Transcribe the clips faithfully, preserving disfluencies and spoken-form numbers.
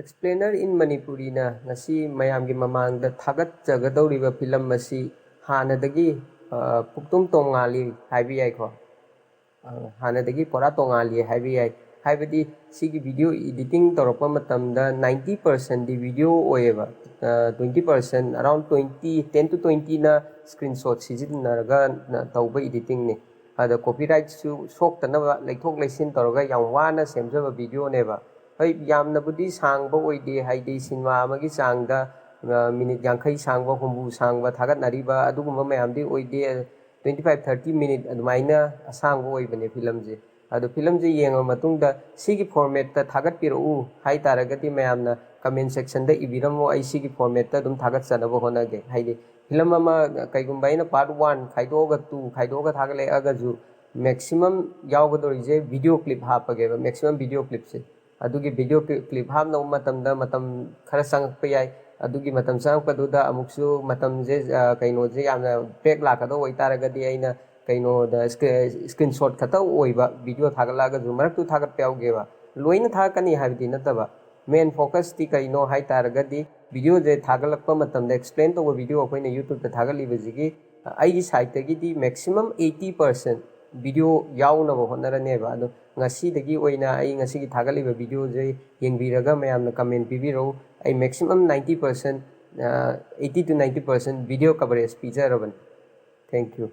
Explainer in Manipuriꯅ ꯉꯁꯤ ꯃꯌꯥꯝꯒꯤ ꯃꯃꯥꯡꯗ ꯊꯥꯒꯠꯆꯒꯗꯧꯔꯤꯕ ꯐꯤꯂꯝ ꯑꯁꯤ ꯍꯥꯟꯅꯗꯒꯤ, ꯑ, ꯄꯨꯛꯇꯣꯡ ꯇꯣꯉꯥꯜꯂꯤ ꯍꯥꯏꯕ ꯌꯥꯏꯀꯣ꯫ ꯑ, ꯍꯥꯟꯅꯗꯒꯤ ꯄꯨꯔꯥ ꯇꯣꯉꯥꯜꯂꯤ ꯍꯥꯏꯕ ꯌꯥꯏ꯫ ꯍꯥꯏꯕꯗꯤ ꯁꯤꯒꯤ video editing ꯇꯧꯔꯛꯄ ꯃꯇꯝꯗ ninety percentꯗꯤ video ꯑꯣꯏꯌꯦꯕ꯫ ꯑ, twenty percent, around twenty, ten to twentyꯅ screenshot ꯁꯤꯖꯤꯟꯅꯔꯒ ꯇꯧꯕ editingꯅꯤ꯫ ꯑꯗ copyrightꯁꯨ ꯁꯣꯛꯇꯅꯕ ꯂꯩꯊꯣꯛ ꯂꯩꯁꯤꯟ ꯇꯧꯔꯒ ꯌꯥꯝ ꯋꯥꯅ ꯁꯦꯝꯖꯕ videoꯅꯦꯕ꯫ ꯍꯣꯏ, ꯌꯥꯝꯅꯕꯨꯗꯤ ꯁꯥꯡꯕ ꯑꯣꯏꯗꯦ, ꯍꯥꯏꯗꯤ ꯁꯤꯅꯦꯃꯥ ꯑꯃꯒꯤ ꯆꯥꯡꯗ, ꯑ, ꯃꯤꯅꯤꯠ ꯌꯥꯡꯈꯩ ꯁꯥꯡꯕ, ꯍꯨꯝꯐꯨ ꯁꯥꯡꯕ ꯊꯥꯒꯠꯅꯔꯤꯕ ꯑꯗꯨꯒꯨꯝꯕ ꯃꯌꯥꯝꯗꯤ ꯑꯣꯏꯗꯦ꯫ Twenty five, thirty minute ꯑꯗꯨꯃꯥꯏꯅ ꯑꯁꯥꯡꯕ ꯑꯣꯏꯕꯅꯦ ꯐꯤꯂꯝꯁꯦ꯫ ꯑꯗꯣ ꯐꯤꯂꯝꯁꯦ ꯌꯦꯡꯉ ꯃꯇꯨꯡꯗ ꯁꯤꯒꯤ formatꯇ ꯊꯥꯒꯠꯄꯤꯔꯛꯎ ꯍꯥꯏ ꯇꯥꯔꯒꯗꯤ ꯃꯌꯥꯝꯅ comment sectionꯗ ꯏꯕꯤꯔꯝꯃꯣ, ꯑꯩ ꯁꯤꯒꯤ formatꯇ ꯑꯗꯨꯝ ꯊꯥꯒꯠꯆꯅꯕ ꯍꯣꯠꯅꯒꯦ꯫ ꯍꯥꯏꯗꯤ ꯐꯤꯂꯝ ꯑꯃ ꯀꯩꯒꯨꯝꯕ ꯑꯩꯅ part one ꯈꯥꯏꯗꯣꯛꯑꯒ two ꯈꯥꯏꯗꯣꯛꯑꯒ ꯊꯥꯒꯠꯂꯛꯑꯒꯁꯨ maximum ꯌꯥꯎꯒꯗꯧꯔꯤꯁꯦ video clip ꯍꯥꯞꯄꯒꯦꯕ, maximum video clipꯁꯦ꯫ ꯑꯗꯨꯒꯤ video clip ꯍꯥꯞꯅꯕ ꯃꯇꯝꯗ ꯃꯇꯝ ꯈꯔ ꯆꯪꯉꯛꯄ ꯌꯥꯏ꯫ ꯑꯗꯨꯒꯤ ꯃꯇꯝ ꯆꯪꯉꯛꯄꯗꯨꯗ ꯑꯃꯨꯛꯁꯨ ꯃꯇꯝꯁꯦ, ꯑ, ꯀꯩꯅꯣꯁꯦ ꯌꯥꯝꯅ break ꯂꯥꯛꯀꯗꯧꯕ ꯑꯣꯏꯇꯥꯔꯒꯗꯤ ꯑꯩꯅ ꯀꯩꯅꯣꯗ scre-, screenshot ꯈꯛꯇ ꯑꯣꯏꯕ video ꯊꯥꯒꯠꯂꯛꯑꯒꯁꯨ ꯃꯔꯛꯇꯨ ꯊꯥꯒꯠꯄ ꯌꯥꯎꯒꯦꯕ꯫ ꯂꯣꯏꯅ ꯊꯥꯒꯠꯀꯅꯤ ꯍꯥꯏꯕꯗꯤ ꯅꯠꯇꯕ꯫ Main focusꯇꯤ ꯀꯩꯅꯣ ꯍꯥꯏ ꯇꯥꯔꯒꯗꯤ videoꯁꯦ ꯊꯥꯒꯠꯂꯛꯄ ꯃꯇꯝꯗ explain ꯇꯧꯕ video ꯑꯩꯈꯣꯏꯅ YouTubeꯇ ꯊꯥꯒꯠꯂꯤꯕꯁꯤꯒꯤ, ꯑ, ꯑꯩꯒꯤ sideꯇꯒꯤꯗꯤ maximum eighty percent video ꯌꯥꯎꯅꯕ ꯍꯣꯠꯅꯔꯅꯦꯕ꯫ ꯑꯗꯣ ꯉꯁꯤꯗꯒꯤ ꯑꯣꯏꯅ ꯑꯩ ꯉꯁꯤꯒꯤ ꯊꯥꯒꯠꯂꯤꯕ videoꯁꯦ ꯌꯦꯡꯕꯤꯔꯒ ꯃꯌꯥꯝꯅ comment ꯄꯤꯕꯤꯔꯛꯎ꯫ ꯑꯩ maximum ninety percent, ꯑ, eighty to ninety percent video coverage ꯄꯤꯖꯔꯕꯅꯤ꯫ Thank you꯫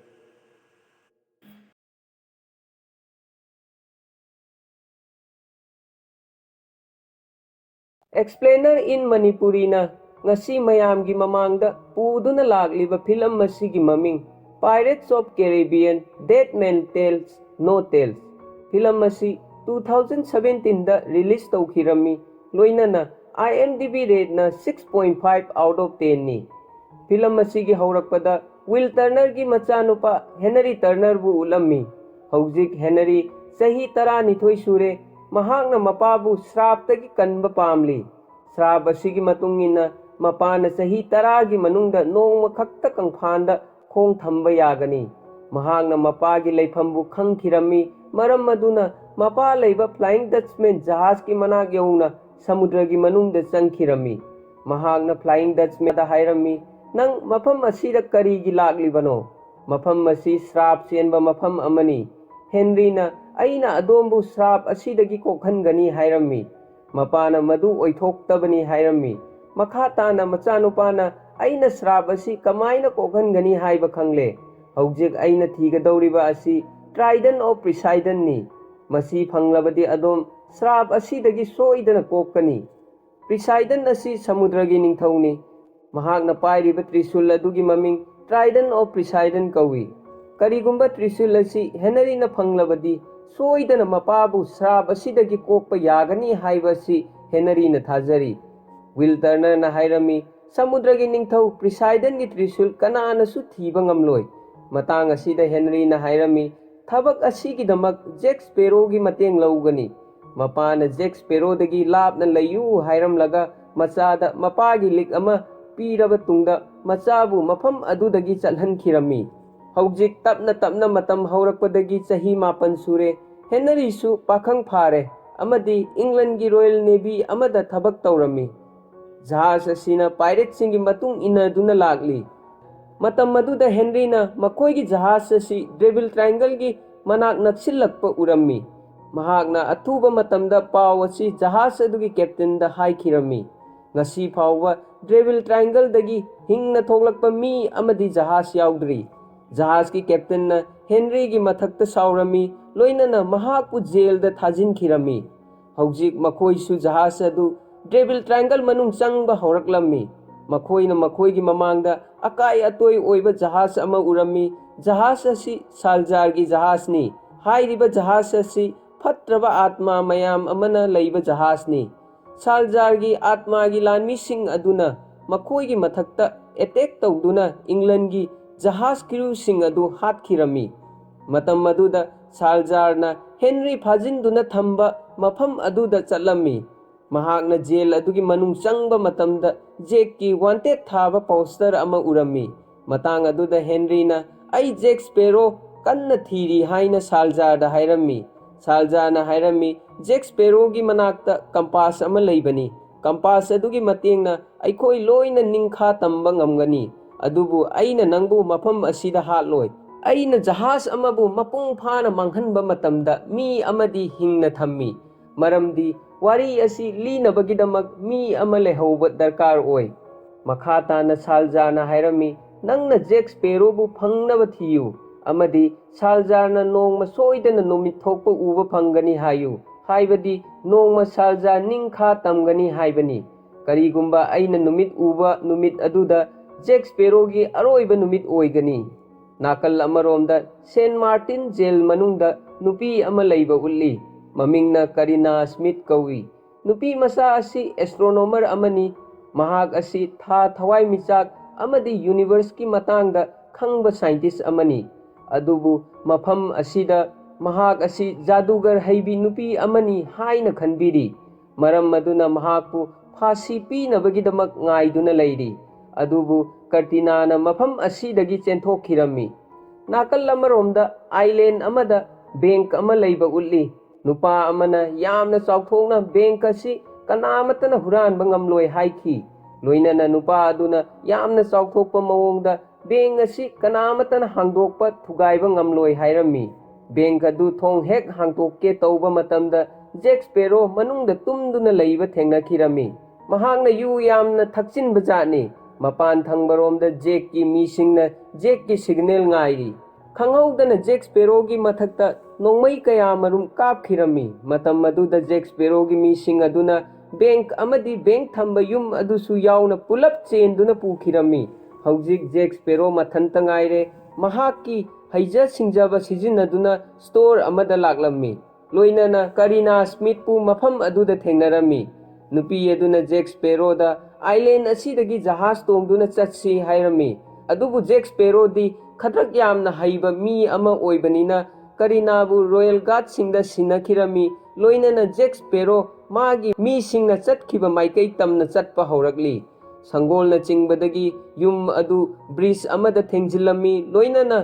Explainer in Manipuriꯅ ꯉꯁꯤ ꯃꯌꯥꯝꯒꯤ ꯃꯃꯥꯡꯗ ꯄꯨꯗꯨꯅ ꯂꯥꯛꯂꯤꯕ ꯐꯤꯂꯝ ꯑꯁꯤꯒꯤ ꯃꯃꯤꯡ Pirates of Caribbean: Dead Men Tell No Tales꯫ Film ꯑꯁꯤ two thousand seventeenꯗ release ꯇꯧꯈꯤꯔꯝꯃꯤ꯫ ꯂꯣꯏꯅꯅ IMDb rateꯅ six point five out of tenꯅꯤ꯫ ꯐꯤꯂꯝ ꯑꯁꯤꯒꯤ ꯍꯧꯔꯛꯄꯗ ꯋꯤꯜ ꯇꯔꯅꯔꯒꯤ ꯃꯆꯥꯅꯨꯄꯥ ꯍꯦꯅꯔꯤ ꯇꯔꯅꯔꯕꯨ ꯎꯠꯂꯝꯃꯤ꯫ ꯍꯧꯖꯤꯛ ꯍꯦꯅꯔꯤ ꯆꯍꯤ ꯇꯔꯥꯅꯤꯊꯣꯏ ꯁꯨꯔꯦ꯫ ꯃꯍꯥꯛꯅ ꯃꯄꯥꯕꯨ ꯁ꯭ꯔꯥꯞꯇꯒꯤ ꯀꯟꯕ ꯄꯥꯝꯂꯤ꯫ ꯁ꯭ꯔꯥꯞ ꯑꯁꯤꯒꯤ ꯃꯇꯨꯡ ꯏꯟꯅ ꯃꯄꯥꯅ ꯆꯍꯤ ꯇꯔꯥꯒꯤ ꯃꯅꯨꯡꯗ ꯅꯣꯡꯃ ꯈꯛꯇ ꯀꯪꯐꯥꯟꯗ ꯈꯣꯡ ꯊꯝꯕ ꯌꯥꯒꯅꯤ꯫ ꯃꯍꯥꯛꯅ ꯃꯄꯥꯒꯤ ꯂꯩꯐꯝꯕꯨ ꯈꯪꯈꯤꯔꯝꯃꯤ, ꯃꯔꯝ ꯑꯗꯨꯅ ꯃꯄꯥ ꯂꯩꯕ Flying Dutchman ꯖꯍꯥꯖꯀꯤ ꯃꯅꯥꯛ ꯌꯧꯅ ꯁꯃꯨꯗ꯭ꯔꯒꯤ ꯃꯅꯨꯡꯗ ꯆꯪꯈꯤꯔꯝꯃꯤ꯫ ꯃꯍꯥꯛꯅ Flying Dutchmanꯗ ꯍꯥꯏꯔꯝꯃꯤ, "ꯅꯪ ꯃꯐꯝ ꯑꯁꯤꯗ ꯀꯔꯤꯒꯤ ꯂꯥꯛꯂꯤꯕꯅꯣ? ꯃꯐꯝ ꯑꯁꯤ ꯁ꯭ꯔꯥꯞ ꯆꯦꯟꯕ ꯃꯐꯝ ꯑꯃꯅꯤ꯫" ꯍꯦꯟꯔꯤꯅ, "ꯑꯩꯅ ꯑꯗꯣꯝꯕꯨ ꯁ꯭ꯔꯥꯞ ꯑꯁꯤꯗꯒꯤ ꯀꯣꯛꯍꯟꯒꯅꯤ" ꯍꯥꯏꯔꯝꯃꯤ꯫ ꯃꯄꯥꯅ ꯃꯗꯨ ꯑꯣꯏꯊꯣꯛꯇꯕꯅꯤ ꯍꯥꯏꯔꯝꯃꯤ꯫ ꯃꯈꯥ ꯇꯥꯅ ꯃꯆꯥꯅꯨꯄꯥꯅ, "ꯑꯩꯅ ꯁ꯭ꯔꯥꯞ ꯑꯁꯤ ꯀꯃꯥꯏꯅ ꯀꯣꯛꯍꯟꯒꯅꯤ ꯍꯥꯏꯕ ꯈꯪꯂꯦ꯫ ꯍꯧꯖꯤꯛ ꯑꯩꯅ ꯊꯤꯒꯗꯧꯔꯤꯕ ꯑꯁꯤ Trident of Poseidonꯅꯤ꯫ ꯃꯁꯤ ꯐꯪꯂꯕꯗꯤ ꯑꯗꯣꯝ ꯁ꯭ꯔꯥꯞ ꯑꯁꯤꯗꯒꯤ ꯁꯣꯏꯗꯅ ꯀꯣꯛꯀꯅꯤ꯫" Poseidon ꯑꯁꯤ ꯁꯃꯨꯗ꯭ꯔꯒꯤ ꯅꯤꯡꯊꯧꯅꯤ꯫ ꯃꯍꯥꯛꯅ ꯄꯥꯏꯔꯤꯕ ꯇ꯭ꯔꯤꯁꯨꯜ ꯑꯗꯨꯒꯤ ꯃꯃꯤꯡ Trident of Poseidon ꯀꯧꯏ꯫ ꯀꯔꯤꯒꯨꯝꯕ ꯇ꯭ꯔꯤꯁꯨꯜ ꯑꯁꯤ ꯍꯦꯅꯔꯤꯅ ꯐꯪꯂꯕꯗꯤ, ꯁꯣꯏꯗꯅ ꯃꯄꯥꯕꯨ ꯁ꯭ꯔꯥꯞ ꯑꯁꯤꯗꯒꯤ ꯀꯣꯛꯄ ꯌꯥꯒꯅꯤ ꯍꯥꯏꯕ ꯑꯁꯤ ꯍꯦꯅꯔꯤꯅ ꯊꯥꯖꯔꯤ꯫ ꯋꯤꯜ ꯇꯔꯅꯔꯅ ꯍꯥꯏꯔꯝꯃꯤ, "ꯁꯃꯨꯗ꯭ꯔꯒꯤ ꯅꯤꯡꯊꯧ Poseidonꯒꯤ ꯇ꯭ꯔꯤꯁꯨꯜ ꯀꯅꯥꯅꯁꯨ ꯊꯤꯕ ꯉꯝꯂꯣꯏ꯫" ꯃꯇꯥꯡ ꯑꯁꯤꯗ ꯍꯦꯅꯔꯤꯅ ꯍꯥꯏꯔꯝꯃꯤ, "ꯊꯕꯛ ꯑꯁꯤꯒꯤꯗꯃꯛ ꯖꯦꯛ ꯁ꯭ꯄꯦꯔꯣꯒꯤ ꯃꯇꯦꯡ ꯂꯧꯒꯅꯤ꯫" ꯃꯄꯥꯅ ꯖꯦꯛ ꯁ꯭ꯄꯦꯔꯣꯗꯒꯤ ꯂꯥꯞꯅ ꯂꯩꯌꯨ ꯍꯥꯏꯔꯝꯂꯒ, ꯃꯆꯥꯗ ꯃꯄꯥꯒꯤ ꯂꯤꯛ ꯑꯃ ꯄꯤꯔꯕ ꯇꯨꯡꯗ, ꯃꯆꯥꯕꯨ ꯃꯐꯝ ꯑꯗꯨꯗꯒꯤ ꯆꯠꯍꯟꯈꯤꯔꯝꯃꯤ꯫ ꯍꯧꯖꯤꯛ ꯇꯞꯅ ꯇꯞꯅ ꯃꯇꯝ ꯍꯧꯔꯛꯄꯗꯒꯤ ꯆꯍꯤ ꯃꯥꯄꯟ ꯁꯨꯔꯦ꯫ ꯍꯦꯅꯔꯤꯁꯨ ꯄꯥꯈꯪ ꯐꯥꯔꯦ ꯑꯃꯗꯤ ꯏꯪꯂꯟꯒꯤ ꯔꯣꯌꯦꯜ ꯅꯦꯚꯤ ꯑꯃꯗ ꯊꯕꯛ ꯇꯧꯔꯝꯃꯤ꯫ ꯖꯍꯥꯖ ꯑꯁꯤꯅ ꯄꯥꯏꯔꯦꯠꯁꯤꯡꯒꯤ ꯃꯇꯨꯡ ꯏꯟꯅꯗꯨꯅ ꯂꯥꯛꯂꯤ꯫ ꯃꯇꯝ ꯑꯗꯨꯗ ꯍꯦꯅꯔꯤꯅ ꯃꯈꯣꯏꯒꯤ ꯖꯍꯥꯖ ꯑꯁꯤ ꯗꯦꯚꯤꯜ ꯇ꯭ꯔꯥꯏꯡꯒꯜꯒꯤ ꯃꯅꯥꯛ ꯅꯛꯁꯤꯜꯂꯛꯄ ꯎꯔꯝꯃꯤ꯫ ꯃꯍꯥꯛꯅ ꯑꯊꯨꯕ ꯃꯇꯝꯗ ꯄꯥꯎ ꯑꯁꯤ ꯖꯍꯥꯖ ꯑꯗꯨꯒꯤ ꯀꯦꯞꯇꯦꯟꯗ ꯍꯥꯏꯈꯤꯔꯝꯃꯤ꯫ ꯉꯁꯤ ꯐꯥꯎꯕ ꯗꯦꯚꯤꯜ ꯇ꯭ꯔꯥꯏꯡꯒꯜꯗꯒꯤ ꯍꯤꯡꯅ ꯊꯣꯛꯂꯛꯄ ꯃꯤ ꯑꯃꯗꯤ ꯖꯍꯥꯖ ꯌꯥꯎꯗ꯭ꯔꯤ꯫ ꯖꯍꯥꯖꯀꯤ ꯀꯦꯞꯇꯦꯟꯅ ꯍꯦꯅꯔꯤꯒꯤ ꯃꯊꯛꯇ ꯁꯥꯎꯔꯝꯃꯤ, ꯂꯣꯏꯅꯅ ꯃꯍꯥꯛꯄꯨ ꯖꯦꯜꯗ ꯊꯥꯖꯤꯟꯈꯤꯔꯝꯃꯤ꯫ ꯍꯧꯖꯤꯛ ꯃꯈꯣꯏꯁꯨ ꯖꯍꯥꯖ ꯑꯗꯨ ꯗꯦꯚꯤꯜ ꯇ꯭ꯔꯥꯏꯡꯒꯜ ꯃꯅꯨꯡ ꯆꯪꯕ ꯍꯧꯔꯛꯂꯝꯃꯤ꯫ ꯃꯈꯣꯏꯅ ꯃꯈꯣꯏꯒꯤ ꯃꯃꯥꯡꯗ ꯑꯀꯥꯏ ꯑꯇꯣꯏ ꯑꯣꯏꯕ ꯖꯍꯥꯖ ꯑꯃ ꯎꯔꯝꯃꯤ꯫ ꯖꯍꯥꯖ ꯑꯁꯤ ꯁꯥꯜꯖꯥꯔꯒꯤ ꯖꯍꯥꯖꯅꯤ꯫ ꯍꯥꯏꯔꯤꯕ ꯖꯍꯥꯖ ꯑꯁꯤ ꯐꯠꯇ꯭ꯔꯕ ꯑꯥꯠꯃꯥ ꯃꯌꯥꯝ ꯑꯃꯅ ꯂꯩꯕ ꯖꯍꯥꯖꯅꯤ꯫ ꯁꯥꯜꯖꯥꯔꯒꯤ ꯑꯥꯠꯃꯥꯒꯤ ꯂꯥꯟꯃꯤꯁꯤꯡ ꯑꯗꯨꯅ ꯃꯈꯣꯏꯒꯤ ꯃꯊꯛꯇ ꯑꯦꯇꯦꯛ ꯇꯧꯗꯨꯅ ꯏꯪꯂꯟꯒꯤ ꯖꯍꯥꯖ ꯀ꯭ꯔꯨꯁꯤꯡ ꯑꯗꯨ ꯍꯥꯠꯈꯤꯔꯝꯃꯤ꯫ ꯃꯇꯝ ꯑꯗꯨꯗ ꯁꯥꯜꯖꯥꯔꯅ ꯍꯦꯅꯔꯤ ꯐꯥꯖꯤꯟꯗꯨꯅ ꯊꯝꯕ ꯃꯐꯝ ꯑꯗꯨꯗ ꯆꯠꯂꯝꯃꯤ꯫ ꯃꯍꯥꯛꯅ ꯖꯦꯜ ꯑꯗꯨꯒꯤ ꯃꯅꯨꯡ ꯆꯪꯕ ꯃꯇꯝꯗ ꯖꯦꯛꯀꯤ ꯋꯥꯟꯇꯦꯗ ꯊꯥꯕ ꯄꯣꯁꯇꯔ ꯑꯃ ꯎꯔꯝꯃꯤ꯫ ꯃꯇꯥꯡ ꯑꯗꯨꯗ ꯍꯦꯅꯔꯤꯅ, "ꯑꯩ ꯖꯦꯛ ꯁ꯭ꯄꯦꯔꯣ ꯀꯟꯅ ꯊꯤꯔꯤ" ꯍꯥꯏꯅ ꯁꯥꯜꯖꯥꯔꯗ ꯍꯥꯏꯔꯝꯃꯤ꯫ ꯁꯥꯜꯖꯥꯅ ꯍꯥꯏꯔꯝꯃꯤ, "ꯖꯦꯛ ꯁ꯭ꯄꯦꯔꯣꯒꯤ ꯃꯅꯥꯛꯇ ꯀꯝꯄꯥꯁ ꯑꯃ ꯂꯩꯕꯅꯤ꯫ ꯀꯝꯄꯥꯁ ꯑꯗꯨꯒꯤ ꯃꯇꯦꯡꯅ ꯑꯩꯈꯣꯏ ꯂꯣꯏꯅ ꯅꯤꯡꯈꯥ ꯇꯝꯕ ꯉꯝꯒꯅꯤ꯫ ꯑꯗꯨꯕꯨ ꯑꯩꯅ ꯅꯪꯕꯨ ꯃꯐꯝ ꯑꯁꯤꯗ ꯍꯥꯠꯂꯣꯏ꯫ ꯑꯩꯅ ꯖꯍꯥꯖ ꯑꯃꯕꯨ ꯃꯄꯨꯡ ꯐꯥꯅ ꯃꯥꯡꯍꯟꯕ ꯃꯇꯝꯗ ꯃꯤ ꯑꯃꯗꯤ ꯍꯤꯡꯅ ꯊꯝꯃꯤ, ꯃꯔꯝꯗꯤ ꯋꯥꯔꯤ ꯑꯁꯤ ꯂꯤꯅꯕꯒꯤꯗꯃꯛ ꯃꯤ ꯑꯃ ꯂꯩꯍꯧꯕ ꯗꯔꯀꯥꯔ ꯑꯣꯏ꯫" ꯃꯈꯥ ꯇꯥꯅ ꯁꯥꯜꯖꯥꯔꯅ ꯍꯥꯏꯔꯝꯃꯤ, "ꯅꯪꯅ ꯖꯦꯛ ꯁ꯭ꯄꯦꯔꯣꯕꯨ ꯐꯪꯅꯕ ꯊꯤꯌꯨ, ꯑꯃꯗꯤ ꯁꯥꯜꯖꯥꯔꯅ ꯅꯣꯡꯃ ꯁꯣꯏꯗꯅ ꯅꯨꯃꯤꯠ ꯊꯣꯛꯄ ꯎꯕ ꯐꯪꯒꯅꯤ ꯍꯥꯏꯌꯨ, ꯍꯥꯏꯕꯗꯤ ꯅꯣꯡꯃ ꯁꯥꯜꯖꯥꯔ ꯅꯤꯡꯈꯥ ꯇꯝꯒꯅꯤ ꯍꯥꯏꯕꯅꯤ꯫ ꯀꯔꯤꯒꯨꯝꯕ ꯑꯩꯅ ꯅꯨꯃꯤꯠ ꯎꯕ ꯅꯨꯃꯤꯠ ꯑꯗꯨꯗ ꯖꯦꯛ ꯁ꯭ꯄꯦꯔꯣꯒꯤ ꯑꯔꯣꯏꯕ ꯅꯨꯃꯤꯠ ꯑꯣꯏꯒꯅꯤ꯫" ꯅꯥꯀꯜ ꯑꯃꯔꯣꯝꯗ ꯁꯦꯟ ꯃꯥꯔꯇꯤꯟ ꯖꯦꯜ ꯃꯅꯨꯡꯗ ꯅꯨꯄꯤ ꯑꯃ ꯂꯩꯕ ꯎꯠꯂꯤ꯫ ꯃꯃꯤꯡꯅ ꯀꯔꯤꯅꯥ ꯁ꯭ꯃꯤꯊ ꯀꯧꯏ꯫ ꯅꯨꯄꯤ ꯃꯆꯥ ꯑꯁꯤ ꯑꯦꯁꯇ꯭ꯔꯣꯅꯣꯃꯔ ꯑꯃꯅꯤ꯫ ꯃꯍꯥꯛ ꯑꯁꯤ ꯊꯥ, ꯊꯋꯥꯏꯃꯤꯆꯥꯛ ꯑꯃꯗꯤ ꯌꯨꯅꯤꯚꯔꯁꯀꯤ ꯃꯇꯥꯡꯗ ꯈꯪꯕ ꯁꯥꯏꯟꯇꯤꯁ ꯑꯃꯅꯤ꯫ ꯑꯗꯨꯕꯨ ꯃꯐꯝ ꯑꯁꯤꯗ ꯃꯍꯥꯛ ꯑꯁꯤ ꯖꯥꯗꯨꯒꯔ ꯍꯩꯕꯤ ꯅꯨꯄꯤ ꯑꯃꯅꯤ ꯍꯥꯏꯅ ꯈꯟꯕꯤꯔꯤ꯫ ꯃꯔꯝ ꯑꯗꯨꯅ ꯃꯍꯥꯛꯄꯨ ꯐꯥꯁꯤ ꯄꯤꯅꯕꯒꯤꯗꯃꯛ ꯉꯥꯏꯗꯨꯅ ꯂꯩꯔꯤ꯫ ꯑꯗꯨꯕꯨ ꯀꯔꯇꯤꯅꯥꯅ ꯃꯐꯝ ꯑꯁꯤꯗꯒꯤ ꯆꯦꯟꯊꯣꯛꯈꯤꯔꯝꯃꯤ꯫ ꯅꯥꯀꯜ ꯑꯃꯔꯣꯝꯗ ꯑꯥꯏꯂꯦꯟ ꯑꯃꯗ ꯕꯦꯡꯛ ꯑꯃ ꯂꯩꯕ ꯎꯠꯂꯤ꯫ ꯅꯨꯄꯥ ꯑꯃꯅ ꯌꯥꯝꯅ ꯆꯥꯎꯊꯣꯛꯅ ꯕꯦꯡꯛ ꯑꯁꯤ ꯀꯅꯥꯃꯠꯇꯅ ꯍꯨꯔꯥꯟꯕ ꯉꯝꯂꯣꯏ ꯍꯥꯏꯈꯤ꯫ ꯂꯣꯏꯅꯅ ꯅꯨꯄꯥ ꯑꯗꯨꯅ ꯌꯥꯝꯅ ꯆꯥꯎꯊꯣꯛꯄ ꯃꯑꯣꯡꯗ ꯕꯦꯡꯛ ꯑꯁꯤ ꯀꯅꯥꯃꯠꯇꯅ ꯍꯥꯡꯗꯣꯛꯄ ꯊꯨꯒꯥꯏꯕ ꯉꯝꯂꯣꯏ ꯍꯥꯏꯔꯝꯃꯤ꯫ ꯕꯦꯡꯛ ꯑꯗꯨ ꯊꯣꯡ ꯍꯦꯛ ꯍꯥꯡꯗꯣꯛꯀꯦ ꯇꯧꯕ ꯃꯇꯝꯗ ꯖꯦꯛ ꯁ꯭ꯄꯦꯔꯣ ꯃꯅꯨꯡꯗ ꯇꯨꯝꯗꯨꯅ ꯂꯩꯕ ꯊꯦꯡꯅꯈꯤꯔꯝꯃꯤ꯫ ꯃꯍꯥꯛꯅ ꯌꯨ ꯌꯥꯝꯅ ꯊꯛꯆꯤꯟꯕ ꯖꯥꯠꯅꯤ꯫ ꯃꯄꯥꯟ ꯊꯪꯕꯔꯣꯝꯗ ꯖꯦꯛꯀꯤ ꯃꯤꯁꯤꯡꯅ ꯖꯦꯛꯀꯤ ꯁꯤꯒꯅꯦꯜ ꯉꯥꯏꯔꯤ꯫ ꯈꯪꯍꯧꯗꯅ ꯖꯦꯛ ꯁ꯭ꯄꯦꯔꯣꯒꯤ ꯃꯊꯛꯇ ꯅꯣꯡꯃꯩ ꯀꯌꯥ ꯃꯔꯨꯝ ꯀꯥꯞꯈꯤꯔꯝꯃꯤ꯫ ꯃꯇꯝ ꯑꯗꯨꯗ ꯖꯦꯛ ꯁ꯭ꯄꯦꯔꯣꯒꯤ ꯃꯤꯁꯤꯡ ꯑꯗꯨꯅ ꯕꯦꯡꯛ ꯑꯃꯗꯤ ꯕꯦꯡꯛ ꯊꯝꯕ ꯌꯨꯝ ꯑꯗꯨꯁꯨ ꯌꯥꯎꯅ ꯄꯨꯂꯞ ꯆꯦꯟꯗꯨꯅ ꯄꯨꯈꯤꯔꯝꯃꯤ꯫ ꯍꯧꯖꯤꯛ ꯖꯦꯛ ꯁ꯭ꯄꯦꯔꯣ ꯃꯊꯟꯇ ꯉꯥꯏꯔꯦ꯫ ꯃꯍꯥꯛꯀꯤ ꯍꯩꯖ ꯁꯤꯡꯖꯕ ꯁꯤꯖꯤꯟꯅꯗꯨꯅ ꯁ꯭ꯇꯣꯔ ꯑꯃꯗ ꯂꯥꯛꯂꯝꯃꯤ꯫ ꯂꯣꯏꯅꯅ ꯀꯔꯤꯅꯥ ꯁ꯭ꯃꯤꯊꯄꯨ ꯃꯐꯝ ꯑꯗꯨꯗ ꯊꯦꯡꯅꯔꯝꯃꯤ꯫ ꯅꯨꯄꯤ ꯑꯗꯨꯅ ꯖꯦꯛ ꯁ꯭ꯄꯦꯔꯣꯗ ꯑꯥꯏꯂꯦꯟ ꯑꯁꯤꯗꯒꯤ ꯖꯍꯥꯖ ꯇꯣꯡꯗꯨꯅ ꯆꯠꯁꯤ ꯍꯥꯏꯔꯝꯃꯤ꯫ ꯑꯗꯨꯕꯨ ꯖꯦꯛ ꯁ꯭ꯄꯦꯔꯣꯗꯤ ꯈꯗ꯭ꯔꯛ ꯌꯥꯝꯅ ꯍꯩꯕ ꯃꯤ ꯑꯃ ꯑꯣꯏꯕꯅꯤꯅ ꯀꯔꯤꯅꯥꯕꯨ ꯔꯣꯌꯦꯜ ꯒꯥꯔꯗꯁꯤꯡꯗ ꯁꯤꯟꯅꯈꯤꯔꯝꯃꯤ꯫ ꯂꯣꯏꯅꯅ ꯖꯦꯛ ꯁ꯭ꯄꯦꯔꯣ ꯃꯥꯒꯤ ꯃꯤꯁꯤꯡꯅ ꯆꯠꯈꯤꯕ ꯃꯥꯏꯀꯩ ꯇꯝꯅ ꯆꯠꯄ ꯍꯧꯔꯛꯂꯤ꯫ ꯁꯪꯒꯣꯜꯅ ꯆꯤꯡꯕꯗꯒꯤ ꯌꯨꯝ ꯑꯗꯨ ꯕ꯭ꯔꯤꯖ ꯑꯃꯗ ꯊꯦꯡꯖꯤꯜꯂꯝꯃꯤ꯫ ꯂꯣꯏꯅꯅ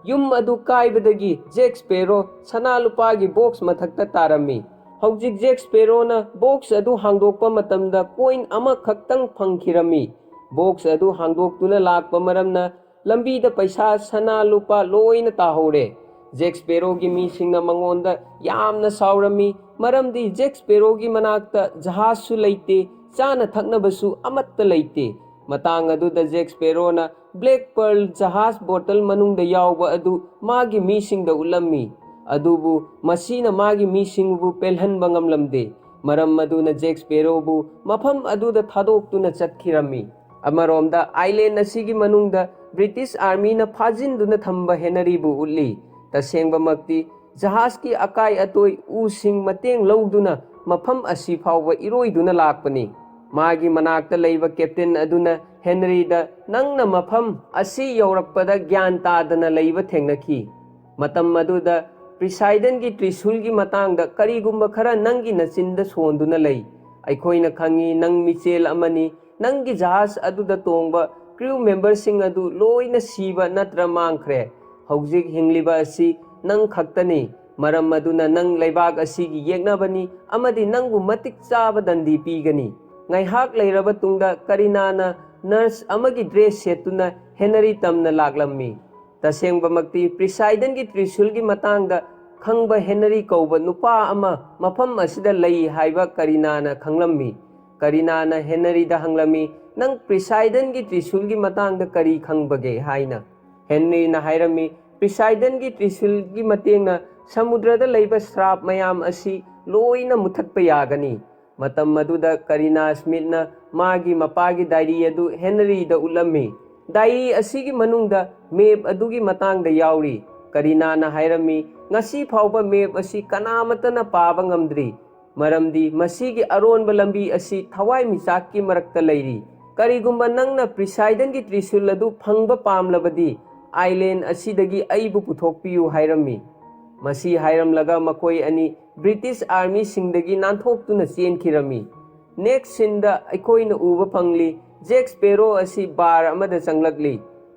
ꯌꯨꯝ ꯑꯗꯨ ꯀꯥꯏꯕꯗꯒꯤ ꯖꯦꯛ ꯁ꯭ꯄꯦꯔꯣ ꯁꯅꯥ ꯂꯨꯄꯥꯒꯤ ꯕꯣꯛꯁ ꯃꯊꯛꯇ ꯇꯥꯔꯝꯃꯤ꯫ ꯍꯧꯖꯤꯛ ꯖꯦꯛ ꯁ꯭ꯄꯦꯔꯣꯅ ꯕꯣꯛꯁ ꯑꯗꯨ ꯍꯥꯡꯗꯣꯛꯄ ꯃꯇꯝꯗ ꯀꯣꯏꯟ ꯑꯃꯈꯛꯇꯪ ꯐꯪꯈꯤꯔꯝꯃꯤ꯫ ꯕꯣꯛꯁ ꯑꯗꯨ ꯍꯥꯡꯗꯣꯛꯇꯨꯅ ꯂꯥꯛꯄ ꯃꯔꯝꯅ ꯂꯝꯕꯤꯗ ꯄꯩꯁꯥ, ꯁꯅꯥ ꯂꯨꯄꯥ ꯂꯣꯏꯅ ꯇꯥꯍꯧꯔꯦ꯫ ꯖꯦꯛ ꯁ꯭ꯄꯦꯔꯣꯒꯤ ꯃꯤꯁꯤꯡꯅ ꯃꯉꯣꯟꯗ ꯌꯥꯝꯅ ꯁꯥꯎꯔꯝꯃꯤ, ꯃꯔꯝꯗꯤ ꯖꯦꯛ ꯁ꯭ꯄꯦꯔꯣꯒꯤ ꯃꯅꯥꯛꯇ ꯖꯍꯥꯖꯁꯨ ꯂꯩꯇꯦ, ꯆꯥꯅ ꯊꯛꯅꯕꯁꯨ ꯑꯃꯠꯇ ꯂꯩꯇꯦ꯫ ꯃꯇꯥꯡ ꯑꯗꯨꯗ ꯖꯦꯛ ꯁ꯭ꯄꯦꯔꯣꯅ ꯕ꯭ꯂꯦꯛ ꯄꯔꯜ ꯖꯍꯥꯖ ꯕꯣꯇꯜ ꯃꯅꯨꯡꯗ ꯌꯥꯎꯕ ꯑꯗꯨ ꯃꯥꯒꯤ ꯃꯤꯁꯤꯡꯗ ꯎꯠꯂꯝꯃꯤ꯫ ꯑꯗꯨꯕꯨ ꯃꯁꯤꯅ ꯃꯥꯒꯤ ꯃꯤꯁꯤꯡꯕꯨ ꯄꯦꯜꯍꯟꯕ ꯉꯝꯂꯝꯗꯦ, ꯃꯔꯝ ꯑꯗꯨꯅ ꯖꯦꯛ ꯁ꯭ꯄꯦꯔꯣꯕꯨ ꯃꯐꯝ ꯑꯗꯨꯗ ꯊꯥꯗꯣꯛꯇꯨꯅ ꯆꯠꯈꯤꯔꯝꯃꯤ꯫ ꯑꯃꯔꯣꯝꯗ, ꯑꯥꯏꯂꯦꯟ ꯑꯁꯤꯒꯤ ꯃꯅꯨꯡꯗ ꯕ꯭ꯔꯤꯇꯤꯁ ꯑꯥꯔꯃꯤꯅ ꯐꯥꯖꯤꯟꯗꯨꯅ ꯊꯝꯕ ꯍꯦꯅꯔꯤꯕꯨ ꯎꯠꯂꯤ꯫ ꯇꯁꯦꯡꯕꯃꯛꯇꯤ, ꯖꯍꯥꯖꯀꯤ ꯑꯀꯥꯏ ꯑꯇꯣꯏ ꯎꯁꯤꯡ ꯃꯇꯦꯡ ꯂꯧꯗꯨꯅ ꯃꯐꯝ ꯑꯁꯤ ꯐꯥꯎꯕ ꯏꯔꯣꯏꯗꯨꯅ ꯂꯥꯛꯄꯅꯤ꯫ ꯃꯥꯒꯤ ꯃꯅꯥꯛꯇ ꯂꯩꯕ ꯀꯦꯞꯇꯦꯟ ꯑꯗꯨꯅ ꯍꯦꯅꯔꯤꯗ, "ꯅꯪꯅ ꯃꯐꯝ ꯑꯁꯤ ꯌꯧꯔꯛꯄꯗ ꯒ꯭ꯌꯥꯟ ꯇꯥꯗꯅ ꯂꯩꯕ ꯊꯦꯡꯅꯈꯤ꯫ ꯃꯇꯝ ꯑꯗꯨꯗ ꯄ꯭ꯔꯤꯁꯥꯏꯗꯟꯒꯤ ꯇ꯭ꯔꯤꯁꯨꯜꯒꯤ ꯃꯇꯥꯡꯗ ꯀꯔꯤꯒꯨꯝꯕ ꯈꯔ ꯅꯪꯒꯤ ꯅꯆꯤꯟꯗ ꯁꯣꯟꯗꯨꯅ ꯂꯩ꯫ ꯑꯩꯈꯣꯏꯅ ꯈꯪꯏ ꯅꯪ ꯃꯤꯆꯦꯜ ꯑꯃꯅꯤ꯫ ꯅꯪꯒꯤ ꯖꯍꯥꯖ ꯑꯗꯨꯗ ꯇꯣꯡꯕ ꯀ꯭ꯔꯤꯎ ꯃꯦꯝꯕꯔꯁꯤꯡ ꯑꯗꯨ ꯂꯣꯏꯅ ꯁꯤꯕ ꯅꯠꯇ꯭ꯔ ꯃꯥꯡꯈ꯭ꯔꯦ꯫ ꯍꯧꯖꯤꯛ ꯍꯤꯡꯂꯤꯕ ꯑꯁꯤ ꯅꯪ ꯈꯛꯇꯅꯤ꯫ ꯃꯔꯝ ꯑꯗꯨꯅ ꯅꯪ ꯂꯩꯕꯥꯛ ꯑꯁꯤꯒꯤ ꯌꯦꯛꯅꯕꯅꯤ ꯑꯃꯗꯤ ꯅꯪꯕꯨ ꯃꯇꯤꯛ ꯆꯥꯕ ꯗꯟꯗꯤ ꯄꯤꯒꯅꯤ꯫" ꯉꯥꯏꯍꯥꯛ ꯂꯩꯔꯕ ꯇꯨꯡꯗ ꯀꯔꯤꯅꯥꯅ ꯅꯔꯁ ꯑꯃꯒꯤ ꯗ꯭ꯔꯦꯁ ꯁꯦꯠꯇꯨꯅ ꯍꯦꯅꯔꯤ ꯇꯝꯅ ꯂꯥꯛꯂꯝꯃꯤ꯫ ꯇꯁꯦꯡꯕꯃꯛꯇꯤ, ꯄ꯭ꯔꯤꯁꯥꯏꯗꯟꯒꯤ ꯇ꯭ꯔꯤꯁꯨꯜꯒꯤ ꯃꯇꯥꯡꯗ ꯈꯪꯕ ꯍꯦꯅꯔꯤ ꯀꯧꯕ ꯅꯨꯄꯥ ꯑꯃ ꯃꯐꯝ ꯑꯁꯤꯗ ꯂꯩ ꯍꯥꯏꯕ ꯀꯔꯤꯅꯥꯅ ꯈꯪꯂꯝꯃꯤ꯫ ꯀꯔꯤꯅꯥꯅ ꯍꯦꯅꯔꯤꯗ ꯍꯪꯂꯝꯃꯤ, "ꯅꯪ ꯄ꯭ꯔꯤꯁꯥꯏꯗꯟꯒꯤ ꯇ꯭ꯔꯤꯁꯨꯜꯒꯤ ꯃꯇꯥꯡꯗ ꯀꯔꯤ ꯈꯪꯕꯒꯦ?" ꯍꯥꯏꯅ꯫ ꯍꯦꯅꯔꯤꯅ ꯍꯥꯏꯔꯝꯃꯤ, "ꯄ꯭ꯔꯤꯁꯥꯏꯗꯟꯒꯤ ꯇ꯭ꯔꯤꯁꯨꯜꯒꯤ ꯃꯇꯦꯡꯅ ꯁꯃꯨꯗ꯭ꯔꯗ ꯂꯩꯕ ꯁ꯭ꯔꯥꯞ ꯃꯌꯥꯝ ꯑꯁꯤ ꯂꯣꯏꯅ ꯃꯨꯊꯠꯄ ꯌꯥꯒꯅꯤ꯫" ꯃꯇꯝ ꯑꯗꯨꯗ ꯀꯔꯤꯅꯥ ꯁ꯭ꯃꯤꯠꯅ ꯃꯥꯒꯤ ꯃꯄꯥꯒꯤ ꯗꯥꯏꯔꯤ ꯑꯗꯨ ꯍꯦꯅꯔꯤꯗ ꯎꯠꯂꯝꯃꯤ꯫ ꯗꯥꯏꯔꯤ ꯑꯁꯤꯒꯤ ꯃꯅꯨꯡꯗ ꯃꯦꯞ ꯑꯗꯨꯒꯤ ꯃꯇꯥꯡꯗ ꯌꯥꯎꯔꯤ꯫ ꯀꯔꯤꯅꯥꯅ ꯍꯥꯏꯔꯝꯃꯤ, "ꯉꯁꯤ ꯐꯥꯎꯕ ꯃꯦꯞ ꯑꯁꯤ ꯀꯅꯥꯃꯠꯇꯅ ꯄꯥꯕ ꯉꯝꯗ꯭ꯔꯤ, ꯃꯔꯝꯗꯤ ꯃꯁꯤꯒꯤ ꯑꯔꯣꯟꯕ ꯂꯝꯕꯤ ꯑꯁꯤ ꯊꯋꯥꯏꯃꯤꯆꯥꯛꯀꯤ ꯃꯔꯛꯇ ꯂꯩꯔꯤ꯫ ꯀꯔꯤꯒꯨꯝꯕ ꯅꯪꯅ ꯄ꯭ꯔꯤꯁꯥꯏꯗꯟꯒꯤ ꯇ꯭ꯔꯤꯁꯨꯜ ꯑꯗꯨ ꯐꯪꯕ ꯄꯥꯝꯂꯕꯗꯤ, ꯑꯥꯏꯂꯦꯟ ꯑꯁꯤꯗꯒꯤ ꯑꯩꯕꯨ ꯄꯨꯊꯣꯛꯄꯤꯌꯨ" ꯍꯥꯏꯔꯝꯃꯤ꯫ ꯃꯁꯤ ꯍꯥꯏꯔꯝꯂꯒ ꯃꯈꯣꯏ ꯑꯅꯤ ꯕ꯭ꯔꯤꯇꯤꯁ ꯑꯥꯔꯃꯤꯁꯤꯡꯗꯒꯤ ꯅꯥꯟꯊꯣꯛꯇꯨꯅ ꯆꯦꯟꯈꯤꯔꯝꯃꯤ꯫ ꯅꯦꯛꯁ ꯁꯤꯟꯗ ꯑꯩꯈꯣꯏꯅ ꯎꯕ ꯐꯪꯂꯤ, ꯖꯦꯛ ꯁ꯭ꯄꯦꯔꯣ ꯑꯁꯤ ꯕꯥꯔ ꯑꯃꯗ ꯆꯪꯂꯛꯂꯤ꯫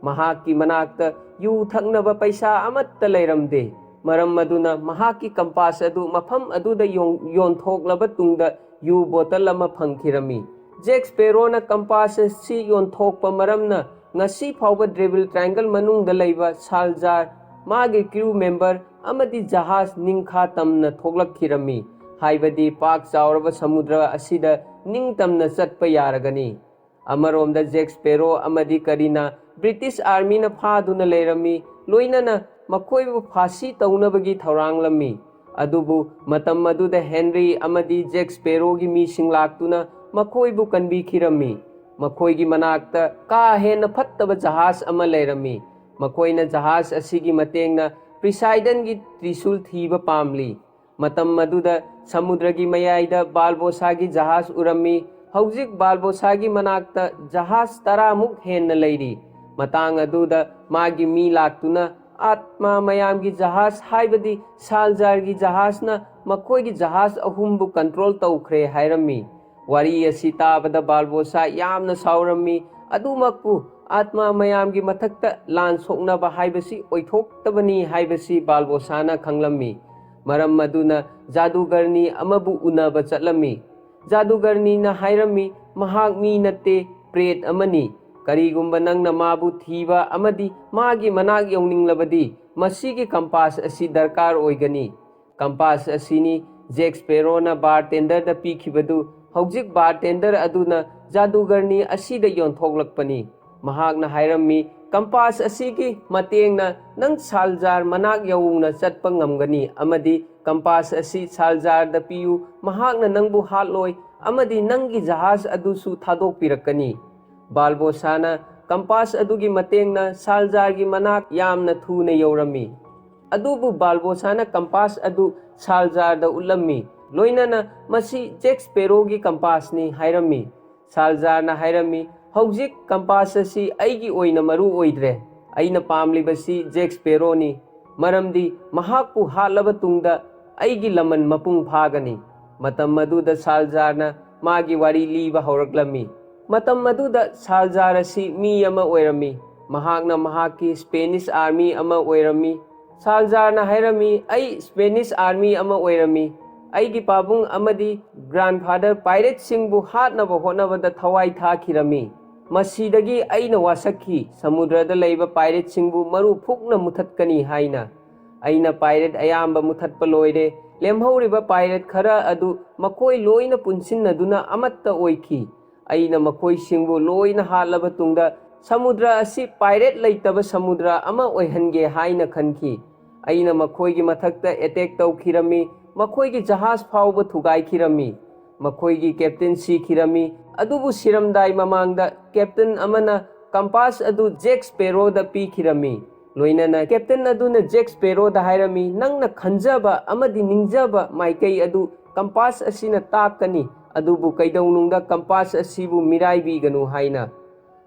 ꯃꯍꯥꯛꯀꯤ ꯃꯅꯥꯛꯇ ꯌꯨ ꯊꯛꯅꯕ ꯄꯩꯁꯥ ꯑꯃꯠꯇ ꯂꯩꯔꯝꯗꯦ꯫ ꯃꯔꯝ ꯑꯗꯨꯅ ꯃꯍꯥꯛꯀꯤ ꯀꯝꯄꯥꯁ ꯑꯗꯨ ꯃꯐꯝ ꯑꯗꯨꯗ ꯌꯣꯟ-, ꯌꯣꯟꯊꯣꯛꯂꯕ ꯇꯨꯡꯗ ꯌꯨ ꯕꯣꯇꯜ ꯑꯃ ꯐꯪꯈꯤꯔꯝꯃꯤ꯫ ꯖꯦꯛ ꯁ꯭ꯄꯦꯔꯣꯅ ꯀꯝꯄꯥꯁ ꯑꯁꯤ ꯌꯣꯟꯊꯣꯛꯄ ꯃꯔꯝꯅ ꯉꯁꯤ ꯐꯥꯎꯕ ꯗ꯭ꯔꯦꯕꯤꯜ ꯇ꯭ꯔꯥꯏꯡꯒꯜ ꯃꯅꯨꯡꯗ ꯂꯩꯕ ꯁꯥꯜꯖꯥꯔ, ꯃꯥꯒꯤ ꯀ꯭ꯔꯨ ꯃꯦꯝꯕꯔ ꯑꯃꯗꯤ ꯖꯍꯥꯖ ꯅꯤꯡꯈꯥ ꯇꯝꯅ ꯊꯣꯛꯂꯛꯈꯤꯔꯝꯃꯤ, ꯍꯥꯏꯕꯗꯤ ꯄꯥꯛ ꯆꯥꯎꯔꯕ ꯁꯃꯨꯗ꯭ꯔ ꯑꯁꯤꯗ ꯅꯤꯡꯇꯝꯅ ꯆꯠꯄ ꯌꯥꯔꯒꯅꯤ꯫ ꯑꯃꯔꯣꯝꯗ ꯖꯦꯛ ꯁ꯭ꯄꯦꯔꯣ ꯑꯃꯗꯤ ꯀꯔꯤꯅ ꯕ꯭ꯔꯤꯇꯤꯁ ꯑꯥꯔꯃꯤꯅ ꯐꯥꯗꯨꯅ ꯂꯩꯔꯝꯃꯤ, ꯂꯣꯏꯅꯅ ꯃꯈꯣꯏꯕꯨ ꯐꯥꯁꯤ ꯇꯧꯅꯕꯒꯤ ꯊꯧꯔꯥꯡꯂꯝꯃꯤ꯫ ꯑꯗꯨꯕꯨ ꯃꯇꯝ ꯑꯗꯨꯗ ꯍꯦꯟꯔꯤ ꯑꯃꯗꯤ ꯖꯦꯛ ꯁ꯭ꯄꯦꯔꯣꯒꯤ ꯃꯤꯁꯤꯡ ꯂꯥꯛꯇꯨꯅ ꯃꯈꯣꯏꯕꯨ ꯀꯟꯕꯤꯈꯤꯔꯝꯃꯤ꯫ ꯃꯈꯣꯏꯒꯤ ꯃꯅꯥꯛꯇ ꯀꯥ ꯍꯦꯟꯅ ꯐꯠꯇꯕ ꯖꯍꯥꯖ ꯑꯃ ꯂꯩꯔꯝꯃꯤ꯫ ꯃꯈꯣꯏꯅ ꯖꯍꯥꯖ ꯑꯁꯤꯒꯤ ꯃꯇꯦꯡꯅ ꯄ꯭ꯔꯤꯁꯥꯏꯗꯟꯒꯤ ꯇ꯭ꯔꯤꯁꯨꯜ ꯊꯤꯕ ꯄꯥꯝꯂꯤ꯫ ꯃꯇꯝ ꯑꯗꯨꯗ ꯁꯃꯨꯗ꯭ꯔꯒꯤ ꯃꯌꯥꯏꯗ ꯕꯥꯜꯕꯣꯁꯥꯒꯤ ꯖꯍꯥꯖ ꯎꯔꯝꯃꯤ꯫ ꯍꯧꯖꯤꯛ ꯕꯥꯜꯕꯣꯁꯥꯒꯤ ꯃꯅꯥꯛꯇ ꯖꯍꯥꯖ ꯇꯔꯥꯃꯨꯛ ꯍꯦꯟꯅ ꯂꯩꯔꯤ꯫ ꯃꯇꯥꯡ ꯑꯗꯨꯗ ꯃꯥꯒꯤ ꯃꯤ ꯂꯥꯛꯇꯨꯅ ꯑꯥꯠꯃꯥ ꯃꯌꯥꯝꯒꯤ ꯖꯍꯥꯖ, ꯍꯥꯏꯕꯗꯤ ꯁꯥꯜꯖꯥꯔꯒꯤ ꯖꯍꯥꯖꯅ ꯃꯈꯣꯏꯒꯤ ꯖꯍꯥꯖ ꯑꯍꯨꯝꯕꯨ ꯀꯟꯇ꯭ꯔꯣꯜ ꯇꯧꯈ꯭ꯔꯦ ꯍꯥꯏꯔꯝꯃꯤ꯫ ꯋꯥꯔꯤ ꯑꯁꯤ ꯇꯥꯕꯗ ꯕꯥꯜꯕꯣꯁꯥ ꯌꯥꯝꯅ ꯁꯥꯎꯔꯝꯃꯤ꯫ ꯑꯗꯨꯃꯛꯄꯨ ꯑꯥꯠꯃꯥ ꯃꯌꯥꯝꯒꯤ ꯃꯊꯛꯇ ꯂꯥꯟ ꯁꯣꯛꯅꯕ ꯍꯥꯏꯕꯁꯤ ꯑꯣꯏꯊꯣꯛꯇꯕꯅꯤ ꯍꯥꯏꯕꯁꯤ ꯕꯥꯜꯕꯣꯁꯥꯅ ꯈꯪꯂꯝꯃꯤ꯫ ꯃꯔꯝ ꯑꯗꯨꯅ ꯖꯥꯗꯨꯒꯔꯅꯤ ꯑꯃꯕꯨ ꯎꯅꯕ ꯆꯠꯂꯝꯃꯤ꯫ ꯖꯥꯗꯨꯒꯔꯅꯤꯅ ꯍꯥꯏꯔꯝꯃꯤ, "ꯃꯍꯥꯛ ꯃꯤ ꯅꯠꯇꯦ, ꯄ꯭ꯔꯦꯠ ꯑꯃꯅꯤ꯫ ꯀꯔꯤꯒꯨꯝꯕ ꯅꯪꯅ ꯃꯥꯕꯨ ꯊꯤꯕ ꯑꯃꯗꯤ ꯃꯥꯒꯤ ꯃꯅꯥꯛ ꯌꯧꯅꯤꯡꯂꯕꯗꯤ, ꯃꯁꯤꯒꯤ ꯀꯝꯄꯥꯁ ꯑꯁꯤ ꯗꯔꯀꯥꯔ ꯑꯣꯏꯒꯅꯤ꯫" ꯀꯝꯄꯥꯁ ꯑꯁꯤꯅꯤ ꯖꯦꯛ ꯁ꯭ꯄꯦꯔꯣꯅ ꯕꯥꯔꯇꯦꯟꯗꯔꯗ ꯄꯤꯈꯤꯕꯗꯨ꯫ ꯍꯧꯖꯤꯛ ꯕꯥꯔꯇꯦꯟꯗꯔ ꯑꯗꯨꯅ ꯖꯥꯗꯨꯒꯔꯅꯤ ꯑꯁꯤꯗ ꯌꯣꯟꯊꯣꯛꯂꯛꯄꯅꯤ꯫ ꯃꯍꯥꯛꯅ ꯍꯥꯏꯔꯝꯃꯤ, "ꯀꯝꯄꯥꯁ ꯑꯁꯤꯒꯤ ꯃꯇꯦꯡꯅ ꯅꯪ ꯁꯥꯜꯖꯥꯔ ꯃꯅꯥꯛ ꯌꯧꯅ ꯆꯠꯄ ꯉꯝꯒꯅꯤ ꯑꯃꯗꯤ ꯀꯝꯄꯥꯁ ꯑꯁꯤ ꯁꯥꯜꯖꯥꯔꯗ ꯄꯤꯌꯨ, ꯃꯍꯥꯛꯅ ꯅꯪꯕꯨ ꯍꯥꯠꯂꯣꯏ ꯑꯃꯗꯤ ꯅꯪꯒꯤ ꯖꯍꯥꯖ ꯑꯗꯨꯁꯨ ꯊꯥꯗꯣꯛꯄꯤꯔꯛꯀꯅꯤ꯫" ꯕꯥꯜꯕꯣꯁꯥꯅ ꯀꯝꯄꯥꯁ ꯑꯗꯨꯒꯤ ꯃꯇꯦꯡꯅ ꯁꯥꯜꯖꯥꯔꯒꯤ ꯃꯅꯥꯛ ꯌꯥꯝꯅ ꯊꯨꯅ ꯌꯧꯔꯝꯃꯤ꯫ ꯑꯗꯨꯕꯨ ꯕꯥꯜꯕꯣꯁꯥꯅ ꯀꯝꯄꯥꯁ ꯑꯗꯨ ꯁꯥꯜꯖꯥꯔꯗ ꯎꯠꯂꯝꯃꯤ, ꯂꯣꯏꯅꯅ "ꯃꯁꯤ ꯖꯦꯛ ꯁ꯭ꯄꯦꯔꯣꯒꯤ ꯀꯝꯄꯥꯁꯅꯤ" ꯍꯥꯏꯔꯝꯃꯤ꯫ ꯁꯥꯜꯖꯥꯔꯅ ꯍꯥꯏꯔꯝꯃꯤ, "ꯍꯧꯖꯤꯛ ꯀꯝꯄꯥꯁ ꯑꯁꯤ ꯑꯩꯒꯤ ꯑꯣꯏꯅ ꯃꯔꯨ ꯑꯣꯏꯗ꯭ꯔꯦ꯫ ꯑꯩꯅ ꯄꯥꯝꯂꯤꯕꯁꯤ ꯖꯦꯛ ꯁ꯭ꯄꯦꯔꯣꯅꯤ, ꯃꯔꯝꯗꯤ ꯃꯍꯥꯛꯄꯨ ꯍꯥꯠꯂꯕ ꯇꯨꯡꯗ ꯑꯩꯒꯤ ꯂꯃꯟ ꯃꯄꯨꯡ ꯐꯥꯒꯅꯤ꯫" ꯃꯇꯝ ꯑꯗꯨꯗ ꯁꯥꯜꯖꯥꯔꯅ ꯃꯥꯒꯤ ꯋꯥꯔꯤ ꯂꯤꯕ ꯍꯧꯔꯛꯂꯝꯃꯤ꯫ ꯃꯇꯝ ꯑꯗꯨꯗ ꯁꯥꯜꯖꯥꯔ ꯑꯁꯤ ꯃꯤ ꯑꯃ ꯑꯣꯏꯔꯝꯃꯤ꯫ ꯃꯍꯥꯛꯅ ꯃꯍꯥꯛꯀꯤ ꯁ꯭ꯄꯦꯅꯤꯁ ꯑꯥꯔꯃꯤ ꯑꯃ ꯑꯣꯏꯔꯝꯃꯤ꯫ ꯁꯥꯜꯖꯥꯔꯅ ꯍꯥꯏꯔꯝꯃꯤ, "ꯑꯩ ꯁ꯭ꯄꯦꯅꯤꯁ ꯑꯥꯔꯃꯤ ꯑꯃ ꯑꯣꯏꯔꯝꯃꯤ꯫ ꯑꯩꯒꯤ ꯄꯥꯕꯨꯡ ꯑꯃꯗꯤ ꯒ꯭ꯔꯥꯟꯐꯥꯗꯔ ꯄꯥꯏꯔꯦꯠꯁꯤꯡꯕꯨ ꯍꯥꯠꯅꯕ ꯍꯣꯠꯅꯕꯗ ꯊꯋꯥꯏ ꯊꯥꯈꯤꯔꯝꯃꯤ꯫ ꯃꯁꯤꯗꯒꯤ ꯑꯩꯅ ꯋꯥꯁꯛꯈꯤ, ꯁꯃꯨꯗ꯭ꯔꯗ ꯂꯩꯕ ꯄꯥꯏꯔꯦꯠꯁꯤꯡꯕꯨ ꯃꯔꯨ ꯐꯨꯛꯅ ꯃꯨꯊꯠꯀꯅꯤ ꯍꯥꯏꯅ꯫ ꯑꯩꯅ ꯄꯥꯏꯔꯦꯠ ꯑꯌꯥꯝꯕ ꯃꯨꯊꯠꯄ ꯂꯣꯏꯔꯦ꯫ ꯂꯦꯝꯍꯧꯔꯤꯕ ꯄꯥꯏꯔꯦꯠ ꯈꯔ ꯑꯗꯨ ꯃꯈꯣꯏ ꯂꯣꯏꯅ ꯄꯨꯟꯁꯤꯟꯅꯗꯨꯅ ꯑꯃꯠꯇ ꯑꯣꯏꯈꯤ꯫ ꯑꯩꯅ ꯃꯈꯣꯏꯁꯤꯡꯕꯨ ꯂꯣꯏꯅ ꯍꯥꯠꯂꯕ ꯇꯨꯡꯗ, ꯁꯃꯨꯗ꯭ꯔ ꯑꯁꯤ ꯄꯥꯏꯔꯦꯠ ꯂꯩꯇꯕ ꯁꯃꯨꯗ꯭ꯔ ꯑꯃ ꯑꯣꯏꯍꯟꯒꯦ ꯍꯥꯏꯅ ꯈꯟꯈꯤ꯫ ꯑꯩꯅ ꯃꯈꯣꯏꯒꯤ ꯃꯊꯛꯇ ꯑꯦꯇꯦꯛ ꯇꯧꯈꯤꯔꯝꯃꯤ꯫ ꯃꯈꯣꯏꯒꯤ ꯖꯍꯥꯖ ꯐꯥꯎꯕ ꯊꯨꯒꯥꯏꯈꯤꯔꯝꯃꯤ꯫ ꯃꯈꯣꯏꯒꯤ ꯀꯦꯞꯇꯦꯟ ꯁꯤꯈꯤꯔꯝꯃꯤ꯫ ꯑꯗꯨꯕꯨ ꯁꯤꯔꯝꯗꯥꯏ ꯃꯃꯥꯡꯗ ꯀꯦꯞꯇꯦꯟ ꯑꯃꯅ ꯀꯝꯄꯥꯁ ꯑꯗꯨ ꯖꯦꯛ ꯁ꯭ꯄꯦꯔꯣꯗ ꯄꯤꯈꯤꯔꯝꯃꯤ꯫ ꯂꯣꯏꯅꯅ ꯀꯦꯞꯇꯦꯟ ꯑꯗꯨꯅ ꯖꯦꯛ ꯁ꯭ꯄꯦꯔꯣꯗ ꯍꯥꯏꯔꯝꯃꯤ, "ꯅꯪꯅ ꯈꯟꯖꯕ ꯑꯃꯗꯤ ꯅꯤꯡꯖꯕ ꯃꯥꯏꯀꯩ ꯑꯗꯨ ꯀꯝꯄꯥꯁ ꯑꯁꯤꯅ ꯇꯥꯛꯀꯅꯤ, ꯑꯗꯨꯕꯨ ꯀꯩꯗꯧꯅꯨꯡꯗ ꯀꯝꯄꯥꯁ ꯑꯁꯤꯕꯨ ꯃꯤꯔꯥꯏꯕꯤꯒꯅꯨ" ꯍꯥꯏꯅ꯫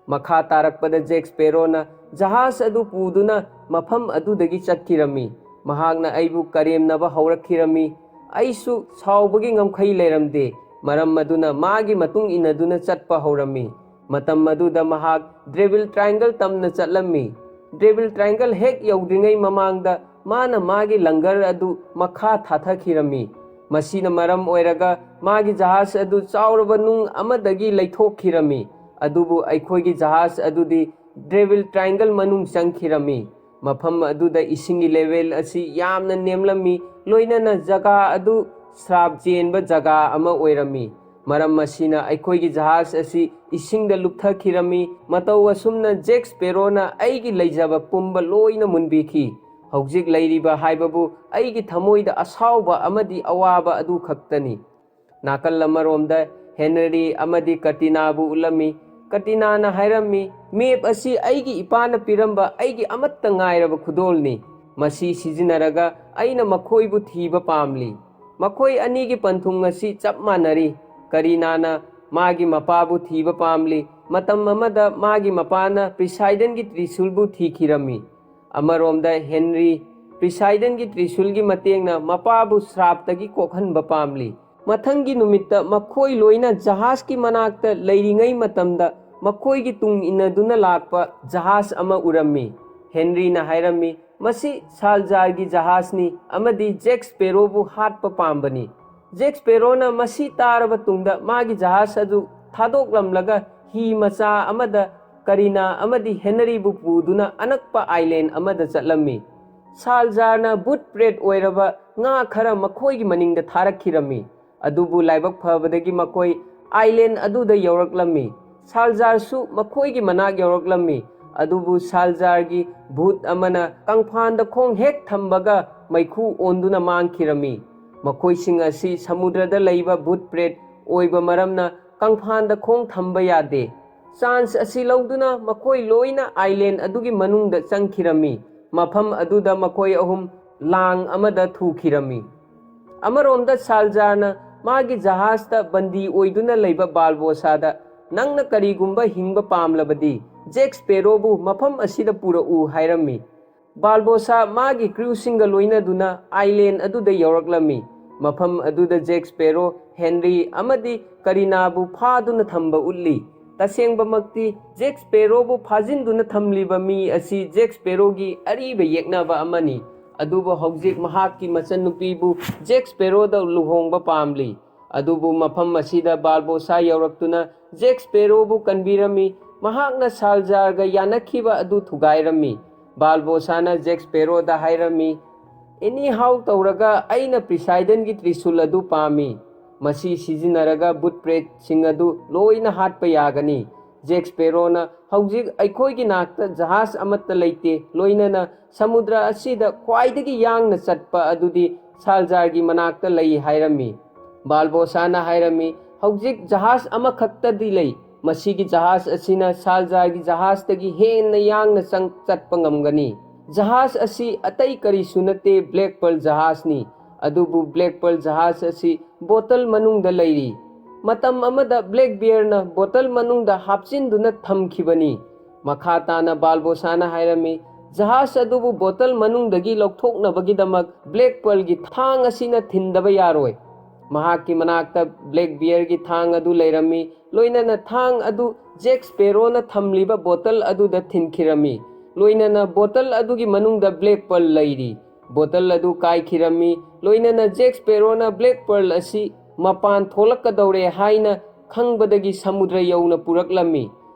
ꯃꯈꯥ ꯇꯥꯔꯛꯄꯗ ꯖꯦꯛ ꯁ꯭ꯄꯦꯔꯣꯅ ꯖꯍꯥꯖ ꯑꯗꯨ ꯄꯨꯗꯨꯅ ꯃꯐꯝ ꯑꯗꯨꯗꯒꯤ ꯆꯠꯈꯤꯔꯝꯃꯤ꯫ ꯃꯍꯥꯛꯅ ꯑꯩꯕꯨ ꯀꯔꯦꯝꯅꯕ ꯍꯧꯔꯛꯈꯤꯔꯝꯃꯤ꯫ ꯑꯩꯁꯨ ꯁꯥꯎꯕꯒꯤ ꯉꯝꯈꯩ ꯂꯩꯔꯝꯗꯦ, ꯃꯔꯝ ꯑꯗꯨꯅ ꯃꯥꯒꯤ ꯃꯇꯨꯡ ꯏꯟꯅꯗꯨꯅ ꯆꯠꯄ ꯍꯧꯔꯝꯃꯤ꯫ ꯃꯇꯝ ꯑꯗꯨꯗ ꯃꯍꯥꯛ ꯗ꯭ꯔꯦꯕꯤꯜ ꯇ꯭ꯔꯥꯏꯡꯒꯜ ꯇꯝꯅ ꯆꯠꯂꯝꯃꯤ꯫ ꯗ꯭ꯔꯦꯕꯤꯜ ꯇ꯭ꯔꯥꯏꯡꯒꯜ ꯍꯦꯛ ꯌꯧꯗ꯭ꯔꯤꯉꯩ ꯃꯃꯥꯡꯗ ꯃꯥꯅ ꯃꯥꯒꯤ ꯂꯪꯒꯔ ꯑꯗꯨ ꯃꯈꯥ ꯊꯥꯊꯈꯤꯔꯝꯃꯤ꯫ ꯃꯁꯤꯅ ꯃꯔꯝ ꯑꯣꯏꯔꯒ ꯃꯥꯒꯤ ꯖꯍꯥꯖ ꯑꯗꯨ ꯆꯥꯎꯔꯕ ꯅꯨꯡ ꯑꯃꯗꯒꯤ ꯂꯩꯊꯣꯛꯈꯤꯔꯝꯃꯤ꯫ ꯑꯗꯨꯕꯨ ꯑꯩꯈꯣꯏꯒꯤ ꯖꯍꯥꯖ ꯑꯗꯨꯗꯤ ꯗ꯭ꯔꯦꯕꯤꯜ ꯇ꯭ꯔꯥꯏꯡꯒꯜ ꯃꯅꯨꯡ ꯆꯪꯈꯤꯔꯝꯃꯤ꯫ ꯃꯐꯝ ꯑꯗꯨꯗ ꯏꯁꯤꯡꯒꯤ ꯂꯦꯚꯦꯜ ꯑꯁꯤ ꯌꯥꯝꯅ ꯅꯦꯝꯂꯝꯃꯤ, ꯂꯣꯏꯅꯅ ꯖꯒꯥ ꯑꯗꯨ ꯁ꯭ꯔꯥꯞ ꯆꯦꯟꯕ ꯖꯒꯥ ꯑꯃ ꯑꯣꯏꯔꯝꯃꯤ꯫ ꯃꯔꯝ ꯑꯁꯤꯅ ꯑꯩꯈꯣꯏꯒꯤ ꯖꯍꯥꯖ ꯑꯁꯤ ꯏꯁꯤꯡꯗ ꯂꯨꯞꯊꯈꯤꯔꯝꯃꯤ꯫ ꯃꯇꯧ ꯑꯁꯨꯝꯅ ꯖꯦꯛ ꯁ꯭ꯄꯦꯔꯣꯅ ꯑꯩꯒꯤ ꯂꯩꯖꯕ ꯄꯨꯝꯕ ꯂꯣꯏꯅ ꯃꯨꯟꯕꯤꯈꯤ꯫ ꯍꯧꯖꯤꯛ ꯂꯩꯔꯤꯕ ꯍꯥꯏꯕꯕꯨ ꯑꯩꯒꯤ ꯊꯃꯣꯏꯗ ꯑꯁꯥꯎꯕ ꯑꯃꯗꯤ ꯑꯋꯥꯕ ꯑꯗꯨ ꯈꯛꯇꯅꯤ꯫ ꯅꯥꯀꯜ ꯑꯃꯔꯣꯝꯗ ꯍꯦꯅꯔꯤ ꯑꯃꯗꯤ ꯀꯇꯤꯅꯥꯕꯨ ꯎꯠꯂꯝꯃꯤ꯫ ꯀꯇꯤꯅꯥꯅ ꯍꯥꯏꯔꯝꯃꯤ, "ꯃꯦꯞ ꯑꯁꯤ ꯑꯩꯒꯤ ꯏꯄꯥꯅ ꯄꯤꯔꯝꯕ ꯑꯩꯒꯤ ꯑꯃꯠꯇ ꯉꯥꯏꯔꯕ ꯈꯨꯗꯣꯜꯅꯤ꯫ ꯃꯁꯤ ꯁꯤꯖꯤꯟꯅꯔꯒ ꯑꯩꯅ ꯃꯈꯣꯏꯕꯨ ꯊꯤꯕ ꯄꯥꯝꯂꯤ꯫ ꯃꯈꯣꯏ ꯑꯅꯤꯒꯤ ꯄꯟꯊꯨꯡ ꯑꯁꯤ ꯆꯞ ꯃꯥꯟꯅꯔꯤ꯫" ꯀꯔꯤꯅꯥꯅ ꯃꯥꯒꯤ ꯃꯄꯥꯕꯨ ꯊꯤꯕ ꯄꯥꯝꯂꯤ꯫ ꯃꯇꯝ ꯑꯃꯗ ꯃꯥꯒꯤ ꯃꯄꯥꯅ ꯄ꯭ꯔꯤꯁꯥꯏꯗꯟꯒꯤ ꯇ꯭ꯔꯤꯁꯨꯜꯕꯨ ꯊꯤꯈꯤꯔꯝꯃꯤ꯫ ꯑꯃꯔꯣꯝꯗ ꯍꯦꯅꯔꯤ ꯄ꯭ꯔꯤꯁꯥꯏꯗꯟꯒꯤ ꯇ꯭ꯔꯤꯁꯨꯜꯒꯤ ꯃꯇꯦꯡꯅ ꯃꯄꯥꯕꯨ ꯁ꯭ꯔꯥꯞꯇꯒꯤ ꯀꯣꯛꯍꯟꯕ ꯄꯥꯝꯂꯤ꯫ ꯃꯊꯪꯒꯤ ꯅꯨꯃꯤꯠꯇ ꯃꯈꯣꯏ ꯂꯣꯏꯅ ꯖꯍꯥꯖꯀꯤ ꯃꯅꯥꯛꯇ ꯂꯩꯔꯤꯉꯩ ꯃꯇꯝꯗ ꯃꯈꯣꯏꯒꯤ ꯇꯨꯡ ꯏꯟꯅꯗꯨꯅ ꯂꯥꯛꯄ ꯖꯍꯥꯖ ꯑꯃ ꯎꯔꯝꯃꯤ꯫ ꯍꯦꯟꯔꯤꯅ ꯍꯥꯏꯔꯝꯃꯤ, "ꯃꯁꯤ ꯁꯥꯜꯖꯥꯔꯒꯤ ꯖꯍꯥꯖꯅꯤ ꯑꯃꯗꯤ ꯖꯦꯛ ꯁ꯭ꯄꯦꯔꯣꯕꯨ ꯍꯥꯠꯄ ꯄꯥꯝꯕꯅꯤ"꯫ ꯖꯦꯛ ꯁ꯭ꯄꯦꯔꯣꯅ ꯃꯁꯤ ꯇꯥꯔꯕ ꯇꯨꯡꯗ ꯃꯥꯒꯤ ꯖꯍꯥꯖ ꯑꯗꯨ ꯊꯥꯗꯣꯛꯂꯝꯂꯒ ꯍꯤ ꯃꯆꯥ ꯑꯃꯗ ꯀꯔꯤꯅꯥ ꯑꯃꯗꯤ ꯍꯦꯅꯔꯤꯕꯨ ꯄꯨꯗꯨꯅ ꯑꯅꯛꯄ ꯑꯥꯏꯂꯦꯟ ꯑꯃꯗ ꯆꯠꯂꯝꯃꯤ꯫ ꯁꯥꯜꯖꯥꯔꯅ ꯚꯨꯠ ꯄ꯭ꯔꯦꯠ ꯑꯣꯏꯔꯕ ꯉꯥ ꯈꯔ ꯃꯈꯣꯏꯒꯤ ꯃꯅꯤꯡꯗ ꯊꯥꯔꯛꯈꯤꯔꯝꯃꯤ꯫ ꯑꯗꯨꯕꯨ ꯂꯥꯏꯕꯛ ꯐꯕꯗꯒꯤ ꯃꯈꯣꯏ ꯑꯥꯏꯂꯦꯟ ꯑꯗꯨꯗ ꯌꯧꯔꯛꯂꯝꯃꯤ꯫ ꯁꯥꯜꯖꯥꯔꯁꯨ ꯃꯈꯣꯏꯒꯤ ꯃꯅꯥꯛ ꯌꯧꯔꯛꯂꯝꯃꯤ꯫ ꯑꯗꯨꯕꯨ ꯁꯥꯜꯖꯥꯔꯒꯤ ꯚꯨꯠ ꯑꯃꯅ ꯀꯪꯐꯥꯟꯗ ꯈꯣꯡ ꯍꯦꯛ ꯊꯝꯕꯒ ꯃꯩꯈꯨ ꯑꯣꯟꯗꯨꯅ ꯃꯥꯡꯈꯤꯔꯝꯃꯤ꯫ ꯃꯈꯣꯏꯁꯤꯡ ꯑꯁꯤ ꯁꯃꯨꯗ꯭ꯔꯗ ꯂꯩꯕ ꯚꯨꯠ ꯄ꯭ꯔꯦꯠ ꯑꯣꯏꯕ ꯃꯔꯝꯅ ꯀꯪꯐꯥꯟꯗ ꯈꯣꯡ ꯊꯝꯕ ꯌꯥꯗꯦ꯫ ꯆꯥꯟꯁ ꯑꯁꯤ ꯂꯧꯗꯨꯅ ꯃꯈꯣꯏ ꯂꯣꯏꯅ ꯑꯥꯏꯂꯦꯟ ꯑꯗꯨꯒꯤ ꯃꯅꯨꯡꯗ ꯆꯪꯈꯤꯔꯝꯃꯤ꯫ ꯃꯐꯝ ꯑꯗꯨꯗ ꯃꯈꯣꯏ ꯑꯍꯨꯝ ꯂꯥꯡ ꯑꯃꯗ ꯊꯨꯈꯤꯔꯝꯃꯤ꯫ ꯑꯃꯔꯣꯝꯗ ꯁꯥꯜꯖꯥꯔꯅ ꯃꯥꯒꯤ ꯖꯍꯥꯖꯇ ꯕꯟꯗꯤ ꯑꯣꯏꯗꯨꯅ ꯂꯩꯕ ꯕꯥꯜꯕꯣꯁꯥꯗ, "ꯅꯪꯅ ꯀꯔꯤꯒꯨꯝꯕ ꯍꯤꯡꯕ ꯄꯥꯝꯂꯕꯗꯤ, ꯖꯦꯛ ꯁ꯭ꯄꯦꯔꯣꯕꯨ ꯃꯐꯝ ꯑꯁꯤꯗ ꯄꯨꯔꯛꯎ" ꯍꯥꯏꯔꯝꯃꯤ꯫ ꯕꯥꯜꯕꯣꯁꯥ ꯃꯥꯒꯤ ꯀ꯭ꯔꯨꯁꯤꯡꯒ ꯂꯣꯏꯅꯗꯨꯅ ꯑꯥꯏꯂꯦꯟ ꯑꯗꯨꯗ ꯌꯧꯔꯛꯂꯝꯃꯤ꯫ ꯃꯐꯝ ꯑꯗꯨꯗ ꯖꯦꯛ ꯁ꯭ꯄꯦꯔꯣ, ꯍꯦꯟꯔꯤ ꯑꯃꯗꯤ ꯀꯔꯤꯅꯥꯕꯨ ꯐꯥꯗꯨꯅ ꯊꯝꯕ ꯎꯠꯂꯤ꯫ ꯇꯁꯦꯡꯕꯃꯛꯇꯤ ꯖꯦꯛ ꯁ꯭ꯄꯦꯔꯣꯕꯨ ꯐꯥꯖꯤꯟꯗꯨꯅ ꯊꯝꯂꯤꯕ ꯃꯤ ꯑꯁꯤ ꯖꯦꯛ ꯁ꯭ꯄꯦꯔꯣꯒꯤ ꯑꯔꯤꯕ ꯌꯦꯛꯅꯕ ꯑꯃꯅꯤ꯫ ꯑꯗꯨꯕꯨ ꯍꯧꯖꯤꯛ ꯃꯍꯥꯛꯀꯤ ꯃꯆꯟꯅꯨꯄꯤꯕꯨ ꯖꯦꯛ ꯁ꯭ꯄꯦꯔꯣꯗ ꯂꯨꯍꯣꯡꯕ ꯄꯥꯝꯂꯤ꯫ ꯑꯗꯨꯕꯨ ꯃꯐꯝ ꯑꯁꯤꯗ ꯕꯥꯜꯕꯣꯁꯥ ꯌꯧꯔꯛꯇꯨꯅ ꯖꯦꯛ ꯁ꯭ꯄꯦꯔꯣꯕꯨ ꯀꯟꯕꯤꯔꯝꯃꯤ꯫ ꯃꯍꯥꯛꯅ ꯁꯥꯜꯖꯥꯔꯒ ꯌꯥꯅꯈꯤꯕ ꯑꯗꯨ ꯊꯨꯒꯥꯏꯔꯝꯃꯤ꯫ ꯕꯥꯜꯕꯣꯁꯥꯅ ꯖꯦꯛ ꯁ꯭ꯄꯦꯔꯣꯗ ꯍꯥꯏꯔꯝꯃꯤ, "ꯑꯦꯅꯤ ꯍꯥꯎ ꯇꯧꯔꯒ ꯑꯩꯅ ꯄ꯭ꯔꯤꯁꯥꯏꯗꯟꯒꯤ ꯇ꯭ꯔꯤꯁꯨꯜ ꯑꯗꯨ ꯄꯥꯝꯃꯤ꯫ ꯃꯁꯤ ꯁꯤꯖꯤꯟꯅꯔꯒ ꯚꯨꯠ ꯄ꯭ꯔꯦꯠꯁꯤꯡ ꯑꯗꯨ ꯂꯣꯏꯅ ꯍꯥꯠꯄ ꯌꯥꯒꯅꯤ꯫ ꯖꯦꯛ ꯁ꯭ꯄꯦꯔꯣꯅ ꯍꯧꯖꯤꯛ ꯑꯩꯈꯣꯏꯒꯤ ꯅꯥꯛꯇ ꯖꯍꯥꯖ ꯑꯃꯠꯇ ꯂꯩꯇꯦ, ꯂꯣꯏꯅꯅ ꯁꯃꯨꯗ꯭ꯔ ꯑꯁꯤꯗ ꯈ꯭ꯋꯥꯏꯗꯒꯤ ꯌꯥꯡꯅ ꯆꯠꯄ ꯑꯗꯨꯗꯤ ꯁꯥꯜꯖꯥꯔꯒꯤ ꯃꯅꯥꯛꯇ ꯂꯩ" ꯍꯥꯏꯔꯝꯃꯤ꯫ ꯕꯥꯜꯕꯣꯁꯥꯅ ꯍꯥꯏꯔꯝꯃꯤ, "ꯍꯧꯖꯤꯛ ꯖꯍꯥꯖ ꯑꯃꯈꯛꯇꯗꯤ ꯂꯩ꯫ ꯃꯁꯤꯒꯤ ꯖꯍꯥꯖ ꯑꯁꯤꯅ ꯁꯥꯜꯖꯥꯔꯒꯤ ꯖꯍꯥꯖꯇꯒꯤ ꯍꯦꯟꯅ ꯌꯥꯡꯅ ꯆꯪ-, ꯆꯠꯄ ꯉꯝꯒꯅꯤ꯫ ꯖꯍꯥꯖ ꯑꯁꯤ ꯑꯇꯩ ꯀꯔꯤꯁꯨ ꯅꯠꯇꯦ, ꯕ꯭ꯂꯦꯛ ꯄꯔꯜ ꯖꯍꯥꯖꯅꯤ꯫ ꯑꯗꯨꯕꯨ ꯕ꯭ꯂꯦꯛ ꯄꯔꯜ ꯖꯍꯥꯖ ꯑꯁꯤ ꯕꯣꯇꯜ ꯃꯅꯨꯡꯗ ꯂꯩꯔꯤ꯫ ꯃꯇꯝ ꯑꯃꯗ ꯕ꯭ꯂꯦꯛ ꯕꯤꯌꯔꯅ ꯕꯣꯇꯜ ꯃꯅꯨꯡꯗ ꯍꯥꯞꯆꯤꯟꯗꯨꯅ ꯊꯝꯈꯤꯕꯅꯤ"꯫ ꯃꯈꯥ ꯇꯥꯅ ꯕꯥꯜꯕꯣꯁꯥꯅ ꯍꯥꯏꯔꯝꯃꯤ, "ꯖꯍꯥꯖ ꯑꯗꯨꯕꯨ ꯕꯣꯇꯜ ꯃꯅꯨꯡꯗꯒꯤ ꯂꯧꯊꯣꯛꯅꯕꯒꯤꯗꯃꯛ ꯕ꯭ꯂꯦꯛ ꯄꯔꯜꯒꯤ ꯊꯥꯡ ꯑꯁꯤꯅ ꯊꯤꯟꯗꯕ ꯌꯥꯔꯣꯏ"꯫ ꯃꯍꯥꯛꯀꯤ ꯃꯅꯥꯛꯇ ꯕ꯭ꯂꯦꯛ ꯕꯤꯌꯔꯒꯤ ꯊꯥꯡ ꯑꯗꯨ ꯂꯩꯔꯝꯃꯤ, ꯂꯣꯏꯅꯅ ꯊꯥꯡ ꯑꯗꯨ ꯖꯦꯛ ꯁ꯭ꯄꯦꯔꯣꯅ ꯊꯝꯂꯤꯕ ꯕꯣꯇꯜ ꯑꯗꯨꯗ ꯊꯤꯟꯈꯤꯔꯝꯃꯤ꯫ ꯂꯣꯏꯅꯅ ꯕꯣꯇꯜ ꯑꯗꯨꯒꯤ ꯃꯅꯨꯡꯗ ꯕ꯭ꯂꯦꯛ ꯄꯔꯜ ꯂꯩꯔꯤ꯫ ꯕꯣꯇꯜ ꯑꯗꯨ ꯀꯥꯏꯈꯤꯔꯝꯃꯤ, ꯂꯣꯏꯅꯅ ꯖꯦꯛ ꯁ꯭ꯄꯦꯔꯣꯅ ꯕ꯭ꯂꯦꯛ ꯄꯔꯜ ꯑꯁꯤ ꯃꯄꯥꯟ ꯊꯣꯛꯂꯛꯀꯗꯧꯔꯦ ꯍꯥꯏꯅ ꯈꯪꯕꯗꯒꯤ ꯁꯃꯨꯗ꯭ꯔ ꯌꯧꯅ ꯄꯨꯔꯛꯂꯝꯃꯤ꯫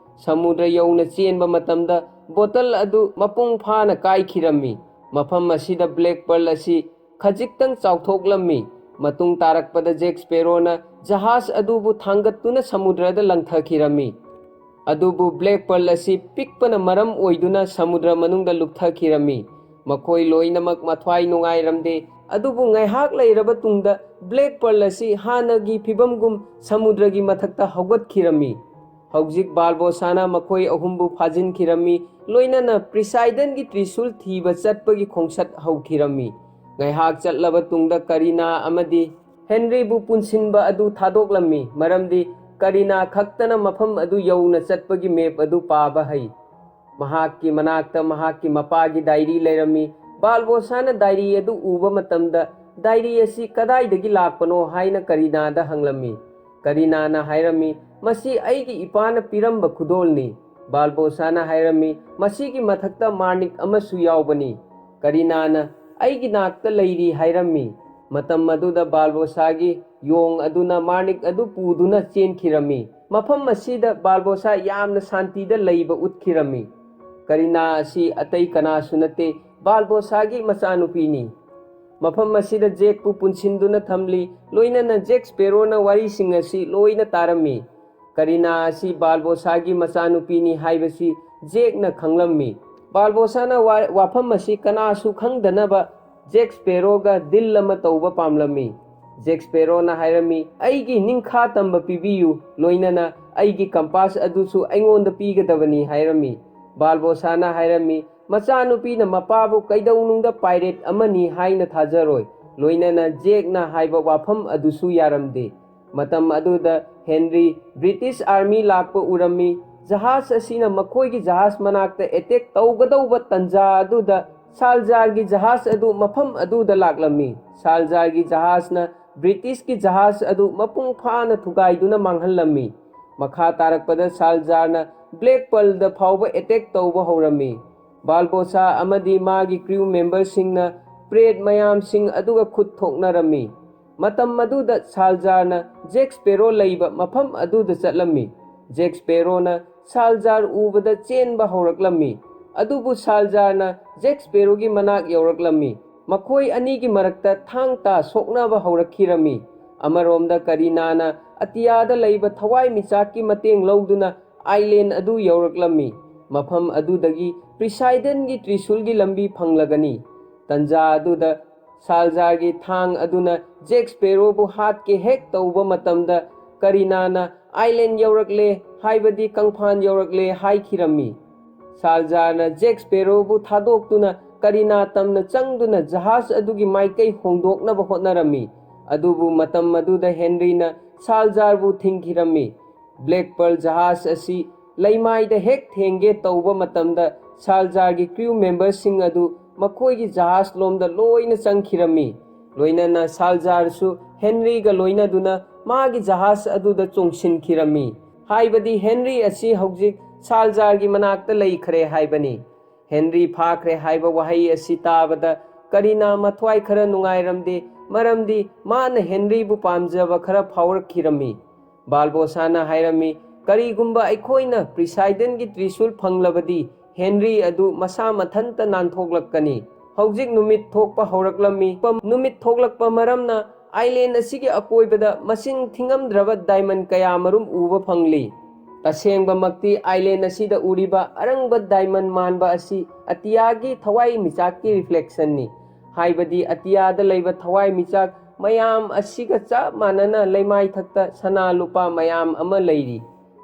ꯁꯃꯨꯗ꯭ꯔ ꯌꯧꯅ ꯆꯦꯟꯕ ꯃꯇꯝꯗ ꯕꯣꯇꯜ ꯑꯗꯨ ꯃꯄꯨꯡ ꯐꯥꯅ ꯀꯥꯏꯈꯤꯔꯝꯃꯤ꯫ ꯃꯐꯝ ꯑꯁꯤꯗ ꯕ꯭ꯂꯦꯛ ꯄꯔꯜ ꯑꯁꯤ ꯈꯖꯤꯛꯇꯪ ꯆꯥꯎꯊꯣꯛꯂꯝꯃꯤ꯫ ꯃꯇꯨꯡ ꯇꯥꯔꯛꯄꯗ ꯖꯦꯛ ꯁ꯭ꯄꯦꯔꯣꯅ ꯖꯍꯥꯖ ꯑꯗꯨꯕꯨ ꯊꯥꯡꯒꯠꯇꯨꯅ ꯁꯃꯨꯗ꯭ꯔꯗ ꯂꯪꯊꯈꯤꯔꯝꯃꯤ꯫ ꯑꯗꯨꯕꯨ ꯕ꯭ꯂꯦꯛ ꯄꯔꯜ ꯑꯁꯤ ꯄꯤꯛꯄꯅ ꯃꯔꯝ ꯑꯣꯏꯗꯨꯅ ꯁꯃꯨꯗ꯭ꯔ ꯃꯅꯨꯡꯗ ꯂꯨꯞꯊꯈꯤꯔꯝꯃꯤ꯫ ꯃꯈꯣꯏ ꯂꯣꯏꯅꯃꯛ ꯃꯊ꯭ꯋꯥꯏ ꯅꯨꯡꯉꯥꯏꯔꯝꯗꯦ, ꯑꯗꯨꯕꯨ ꯉꯥꯏꯍꯥꯛ ꯂꯩꯔꯕ ꯇꯨꯡꯗ ꯕ꯭ꯂꯦꯛ ꯄꯔꯜ ꯑꯁꯤ ꯍꯥꯟꯅꯒꯤ ꯐꯤꯕꯝꯒꯨꯝ ꯁꯃꯨꯗ꯭ꯔꯒꯤ ꯃꯊꯛꯇ ꯍꯧꯒꯠꯈꯤꯔꯝꯃꯤ꯫ ꯍꯧꯖꯤꯛ ꯕꯥꯔꯕꯣꯁꯥꯅ ꯃꯈꯣꯏ ꯑꯍꯨꯝꯕꯨ ꯐꯥꯖꯤꯟꯈꯤꯔꯝꯃꯤ, ꯂꯣꯏꯅꯅ ꯄ꯭ꯔꯤꯁꯥꯏꯗꯟꯒꯤ ꯇ꯭ꯔꯤꯁꯨꯜ ꯊꯤꯕ ꯆꯠꯄꯒꯤ ꯈꯣꯡꯆꯠ ꯍꯧꯈꯤꯔꯝꯃꯤ꯫ ꯉꯥꯏꯍꯥꯛ ꯆꯠꯂꯕ ꯇꯨꯡꯗ ꯀꯔꯤꯅꯥ ꯑꯃꯗꯤ ꯍꯦꯟꯔꯤꯕꯨ ꯄꯨꯟꯁꯤꯟꯕ ꯑꯗꯨ ꯊꯥꯗꯣꯛꯂꯝꯃꯤ, ꯃꯔꯝꯗꯤ ꯀꯔꯤꯅꯥ ꯈꯛꯇꯅ ꯃꯐꯝ ꯑꯗꯨ ꯌꯧꯅ ꯆꯠꯄꯒꯤ ꯃꯦꯞ ꯑꯗꯨ ꯄꯥꯕ ꯍꯩ꯫ ꯃꯍꯥꯛꯀꯤ ꯃꯅꯥꯛꯇ ꯃꯍꯥꯛꯀꯤ ꯃꯄꯥꯒꯤ ꯗꯥꯏꯔꯤ ꯂꯩꯔꯝꯃꯤ꯫ ꯕꯥꯔꯕꯣꯁꯥꯅ ꯗꯥꯏꯔꯤ ꯑꯗꯨ ꯎꯕ ꯃꯇꯝꯗ, "ꯗꯥꯏꯔꯤ ꯑꯁꯤ ꯀꯗꯥꯏꯗꯒꯤ ꯂꯥꯛꯄꯅꯣ?" ꯍꯥꯏꯅ ꯀꯔꯤꯅꯥꯗ ꯍꯪꯂꯝꯃꯤ꯫ ꯀꯔꯤꯅꯥꯅ ꯍꯥꯏꯔꯝꯃꯤ, "ꯃꯁꯤ ꯑꯩꯒꯤ ꯏꯄꯥꯅ ꯄꯤꯔꯝꯕ ꯈꯨꯗꯣꯜꯅꯤ꯫" ꯕꯥꯔꯕꯣꯁꯥꯅ ꯍꯥꯏꯔꯝꯃꯤ, "ꯃꯁꯤꯒꯤ ꯃꯊꯛꯇ ꯃꯥꯔꯅꯤꯛ ꯑꯃꯁꯨ ꯌꯥꯎꯕꯅꯤ꯫" ꯀꯔꯤꯅꯥꯅ, "ꯑꯩꯒꯤ ꯅꯥꯛꯇ ꯂꯩꯔꯤ" ꯍꯥꯏꯔꯝꯃꯤ꯫ ꯃꯇꯝ ꯑꯗꯨꯗ ꯕꯥꯔꯕꯣꯁꯥꯒꯤ ꯌꯣꯡ ꯑꯗꯨꯅ ꯃꯥꯔꯅꯤꯛ ꯑꯗꯨ ꯄꯨꯗꯨꯅ ꯆꯦꯟꯈꯤꯔꯝꯃꯤ꯫ ꯃꯐꯝ ꯑꯁꯤꯗ ꯕꯥꯔꯕꯣꯁꯥ ꯌꯥꯝꯅ ꯁꯥꯟꯇꯤꯗ ꯂꯩꯕ ꯎꯠꯈꯤꯔꯝꯃꯤ꯫ ꯀꯔꯤꯅꯥ ꯑꯁꯤ ꯑꯇꯩ ꯀꯅꯥꯁꯨ ꯅꯠꯇꯦ, ꯕꯥꯔꯕꯣꯁꯥꯒꯤ ꯃꯆꯥꯅꯨꯄꯤꯅꯤ꯫ ꯃꯐꯝ ꯑꯁꯤꯗ ꯖꯦꯛꯄꯨ ꯄꯨꯟꯁꯤꯟꯗꯨꯅ ꯊꯝꯂꯤ, ꯂꯣꯏꯅꯅ ꯖꯦꯛ ꯁ꯭ꯄꯦꯔꯣꯅ ꯋꯥꯔꯤꯁꯤꯡ ꯑꯁꯤ ꯂꯣꯏꯅ ꯇꯥꯔꯝꯃꯤ꯫ ꯀꯔꯤꯅꯥ ꯑꯁꯤ ꯕꯥꯔꯕꯣꯁꯥꯒꯤ ꯃꯆꯥꯅꯨꯄꯤꯅꯤ ꯍꯥꯏꯕꯁꯤ ꯖꯦꯛꯅ ꯈꯪꯂꯝꯃꯤ꯫ ꯕꯥꯔꯕꯣꯁꯥꯅ ꯋꯥ-, ꯋꯥꯐꯝ ꯑꯁꯤ ꯀꯅꯥꯁꯨ ꯈꯪꯗꯅꯕ ꯖꯦꯛ ꯁ꯭ꯄꯦꯔꯣꯒ ꯗꯤꯜ ꯑꯃ ꯇꯧꯕ ꯄꯥꯝꯂꯝꯃꯤ꯫ ꯖꯦꯛ ꯁ꯭ꯄꯦꯔꯣꯅ ꯍꯥꯏꯔꯝꯃꯤ, "ꯑꯩꯒꯤ ꯅꯤꯡꯈꯥ ꯇꯝꯕ ꯄꯤꯕꯤꯌꯨ, ꯂꯣꯏꯅꯅ ꯑꯩꯒꯤ ꯀꯝꯄꯥꯁ ꯑꯗꯨꯁꯨ ꯑꯩꯉꯣꯟꯗ ꯄꯤꯒꯗꯕꯅꯤ" ꯍꯥꯏꯔꯝꯃꯤ꯫ ꯕꯥꯔꯕꯣꯁꯥꯅ ꯍꯥꯏꯔꯝꯃꯤ, "ꯃꯆꯥꯅꯨꯄꯤꯅ ꯃꯄꯥꯕꯨ ꯀꯩꯗꯧꯅꯨꯡꯗ ꯄꯥꯏꯔꯦꯠ ꯑꯃꯅꯤ ꯍꯥꯏꯅ ꯊꯥꯖꯔꯣꯏ꯫" ꯂꯣꯏꯅꯅ ꯖꯦꯛꯅ ꯍꯥꯏꯕ ꯋꯥꯐꯝ ꯑꯗꯨꯁꯨ ꯌꯥꯔꯝꯗꯦ꯫ ꯃꯇꯝ ꯑꯗꯨꯗ ꯍꯦꯟꯔꯤ ꯕ꯭ꯔꯤꯇꯤꯁ ꯑꯥꯔꯃꯤ ꯂꯥꯛꯄ ꯎꯔꯝꯃꯤ꯫ ꯖꯍꯥꯖ ꯑꯁꯤꯅ ꯃꯈꯣꯏꯒꯤ ꯖꯍꯥꯖ ꯃꯅꯥꯛꯇ ꯑꯦꯇꯦꯛ ꯇꯧꯒꯗꯧꯕ ꯇꯟꯖꯥ ꯑꯗꯨꯗ ꯁꯥꯜꯖꯥꯔꯒꯤ ꯖꯍꯥꯖ ꯑꯗꯨ ꯃꯐꯝ ꯑꯗꯨꯗ ꯂꯥꯛꯂꯝꯃꯤ꯫ ꯁꯥꯜꯖꯥꯔꯒꯤ ꯖꯍꯥꯖꯅ ꯕ꯭ꯔꯤꯇꯤꯁꯀꯤ ꯖꯍꯥꯖ ꯑꯗꯨ ꯃꯄꯨꯡ ꯐꯥꯅ ꯊꯨꯒꯥꯏꯗꯨꯅ ꯃꯥꯡꯍꯜꯂꯝꯃꯤ꯫ ꯃꯈꯥ ꯇꯥꯔꯛꯄꯗ ꯁꯥꯜꯖꯥꯔꯅ ꯕ꯭ꯂꯦꯛ ꯄꯔꯜꯗ ꯐꯥꯎꯕ ꯑꯦꯇꯦꯛ ꯇꯧꯕ ꯍꯧꯔꯝꯃꯤ꯫ ꯕꯥꯜꯕꯣꯁꯥ ꯑꯃꯗꯤ ꯃꯥꯒꯤ ꯀ꯭ꯔꯤꯎ ꯃꯦꯝꯕꯔꯁꯤꯡꯅ ꯄ꯭ꯔꯦꯠ ꯃꯌꯥꯝꯁꯤꯡ ꯑꯗꯨꯒ ꯈꯨꯠ ꯊꯣꯛꯅꯔꯝꯃꯤ꯫ ꯃꯇꯝ ꯑꯗꯨꯗ ꯁꯥꯜꯖꯥꯔꯅ ꯖꯦꯛ ꯁ꯭ꯄꯦꯔꯣ ꯂꯩꯕ ꯃꯐꯝ ꯑꯗꯨꯗ ꯆꯠꯂꯝꯃꯤ꯫ ꯖꯦꯛ ꯁ꯭ꯄꯦꯔꯣꯅ ꯁꯥꯜꯖꯥꯔ ꯎꯕꯗ ꯆꯦꯟꯕ ꯍꯧꯔꯛꯂꯝꯃꯤ꯫ ꯑꯗꯨꯕꯨ ꯁꯥꯜꯖꯥꯔꯅ ꯖꯦꯛ ꯁ꯭ꯄꯦꯔꯣꯒꯤ ꯃꯅꯥꯛ ꯌꯧꯔꯛꯂꯝꯃꯤ꯫ ꯃꯈꯣꯏ ꯑꯅꯤꯒꯤ ꯃꯔꯛꯇ ꯊꯥꯡ ꯇꯥ ꯁꯣꯛꯅꯕ ꯍꯧꯔꯛꯈꯤꯔꯝꯃꯤ꯫ ꯑꯃꯔꯣꯝꯗ ꯀꯔꯤꯅꯥꯅ ꯑꯇꯤꯌꯥꯗ ꯂꯩꯕ ꯊꯋꯥꯏ ꯃꯤꯆꯥꯛꯀꯤ ꯃꯇꯦꯡ ꯂꯧꯗꯨꯅ ꯑꯥꯏꯂꯦꯟ ꯑꯗꯨ ꯌꯧꯔꯛꯂꯝꯃꯤ꯫ ꯃꯐꯝ ꯑꯗꯨꯗꯒꯤ ꯄ꯭ꯔꯤꯁꯥꯏꯗꯟꯒꯤ ꯇ꯭ꯔꯤꯁꯨꯜꯒꯤ ꯂꯝꯕꯤ ꯐꯪꯂꯒꯅꯤ꯫ ꯇꯟꯖꯥ ꯑꯗꯨꯗ ꯁꯥꯜꯖꯥꯔꯒꯤ ꯊꯥꯡ ꯑꯗꯨꯅ ꯖꯦꯛ ꯁ꯭ꯄꯦꯔꯣꯕꯨ ꯍꯥꯠꯀꯦ ꯍꯦꯛ ꯇꯧꯕ ꯃꯇꯝꯗ ꯀꯔꯤꯅꯥꯅ ꯑꯥꯏꯂꯦꯟ ꯌꯧꯔꯛꯂꯦ ꯍꯥꯏꯕꯗꯤ ꯀꯪꯐꯥꯟ ꯌꯧꯔꯛꯂꯦ ꯍꯥꯏꯈꯤꯔꯝꯃꯤ꯫ ꯁꯥꯜꯖꯥꯔꯅ ꯖꯦꯛ ꯁ꯭ꯄꯦꯔꯣꯕꯨ ꯊꯥꯗꯣꯛꯇꯨꯅ ꯀꯔꯤꯅꯥ ꯇꯝꯅ ꯆꯪꯗꯨꯅ ꯖꯍꯥꯖ ꯑꯗꯨꯒꯤ ꯃꯥꯏꯀꯩ ꯍꯣꯡꯗꯣꯛꯅꯕ ꯍꯣꯠꯅꯔꯝꯃꯤ꯫ ꯑꯗꯨꯕꯨ ꯃꯇꯝ ꯑꯗꯨꯗ ꯍꯦꯟꯔꯤꯅ ꯁꯥꯜꯖꯥꯔꯕꯨ ꯊꯤꯡꯈꯤꯔꯝꯃꯤ꯫ ꯕ꯭ꯂꯦꯛ ꯄꯔꯜ ꯖꯍꯥꯖ ꯑꯁꯤ ꯂꯩꯃꯥꯏꯗ ꯍꯦꯛ ꯊꯦꯡꯒꯦ ꯇꯧꯕ ꯃꯇꯝꯗ ꯁꯥꯜꯖꯥꯔꯒꯤ ꯀ꯭ꯔꯤꯎ ꯃꯦꯝꯕꯔꯁꯤꯡ ꯑꯗꯨ ꯃꯈꯣꯏꯒꯤ ꯖꯍꯥꯖ ꯂꯣꯝꯗ ꯂꯣꯏꯅ ꯆꯪꯈꯤꯔꯝꯃꯤ꯫ ꯂꯣꯏꯅꯅ ꯁꯥꯜꯖꯥꯔꯁꯨ ꯍꯦꯟꯔꯤꯒ ꯂꯣꯏꯅꯗꯨꯅ ꯃꯥꯒꯤ ꯖꯍꯥꯖ ꯑꯗꯨꯗ ꯆꯣꯡꯁꯤꯟꯈꯤꯔꯝꯃꯤ꯫ ꯍꯥꯏꯕꯗꯤ ꯍꯦꯟꯔꯤ ꯑꯁꯤ ꯍꯧꯖꯤꯛ ꯁꯥꯜꯖꯥꯔꯒꯤ ꯃꯅꯥꯛꯇ ꯂꯩꯈ꯭ꯔꯦ ꯍꯥꯏꯕꯅꯤ꯫ ꯍꯦꯟꯔꯤ ꯐꯥꯈ꯭ꯔꯦ ꯍꯥꯏꯕ ꯋꯥꯍꯩ ꯑꯁꯤ ꯇꯥꯕꯗ ꯀꯔꯤꯅꯥ ꯃꯊ꯭ꯋꯥꯏ ꯈꯔ ꯅꯨꯡꯉꯥꯏꯔꯝꯗꯦ, ꯃꯔꯝꯗꯤ ꯃꯥꯅ ꯍꯦꯟꯔꯤꯕꯨ ꯄꯥꯝꯖꯕ ꯈꯔ ꯐꯥꯎꯔꯛꯈꯤꯔꯝꯃꯤ꯫ ꯕꯥꯜꯕꯣꯁꯥꯅ ꯍꯥꯏꯔꯝꯃꯤ, "ꯀꯔꯤꯒꯨꯝꯕ ꯑꯩꯈꯣꯏꯅ ꯄ꯭ꯔꯤꯁꯥꯏꯗꯟꯒꯤ ꯇ꯭ꯔꯤꯁꯨꯜ ꯐꯪꯂꯕꯗꯤ ꯍꯦꯟꯔꯤ ꯑꯗꯨ ꯃꯁꯥ ꯃꯊꯟꯇ ꯅꯥꯟꯊꯣꯛꯂꯛꯀꯅꯤ꯫" ꯍꯧꯖꯤꯛ ꯅꯨꯃꯤꯠ ꯊꯣꯛꯄ ꯍꯧꯔꯛꯂꯝꯃꯤ꯫ ꯅꯨꯃꯤꯠ ꯊꯣꯛꯂꯛꯄ ꯃꯔꯝꯅ ꯑꯥꯏꯂꯦꯟ ꯑꯁꯤꯒꯤ ꯑꯀꯣꯏꯕꯗ ꯃꯁꯤꯡ ꯊꯤꯉꯝꯗ꯭ꯔꯕ ꯗꯥꯏꯃꯟ ꯀꯌꯥꯃꯔꯨꯝ ꯎꯕ ꯐꯪꯂꯤ꯫ ꯇꯁꯦꯡꯕꯃꯛꯇꯤ ꯑꯥꯏꯂꯦꯟ ꯑꯁꯤꯗ ꯎꯔꯤꯕ ꯑꯔꯪꯕ ꯗꯥꯏꯃꯟ ꯃꯥꯟꯕ ꯑꯁꯤ ꯑꯇꯤꯌꯥꯒꯤ ꯊꯋꯥꯏ ꯃꯤꯆꯥꯛꯀꯤ ꯔꯤꯐ꯭ꯂꯦꯛꯁꯟꯅꯤ꯫ ꯍꯥꯏꯕꯗꯤ ꯑꯇꯤꯌꯥꯗ ꯂꯩꯕ ꯊꯋꯥꯏ ꯃꯤꯆꯥꯛ ꯃꯌꯥꯝ ꯑꯁꯤꯒ ꯆꯞ ꯃꯥꯟꯅꯅ ꯂꯩꯃꯥꯏꯊꯛꯇ ꯁꯅꯥ ꯂꯨꯄꯥ ꯃꯌꯥꯝ ꯑꯃ ꯂꯩꯔꯤ꯫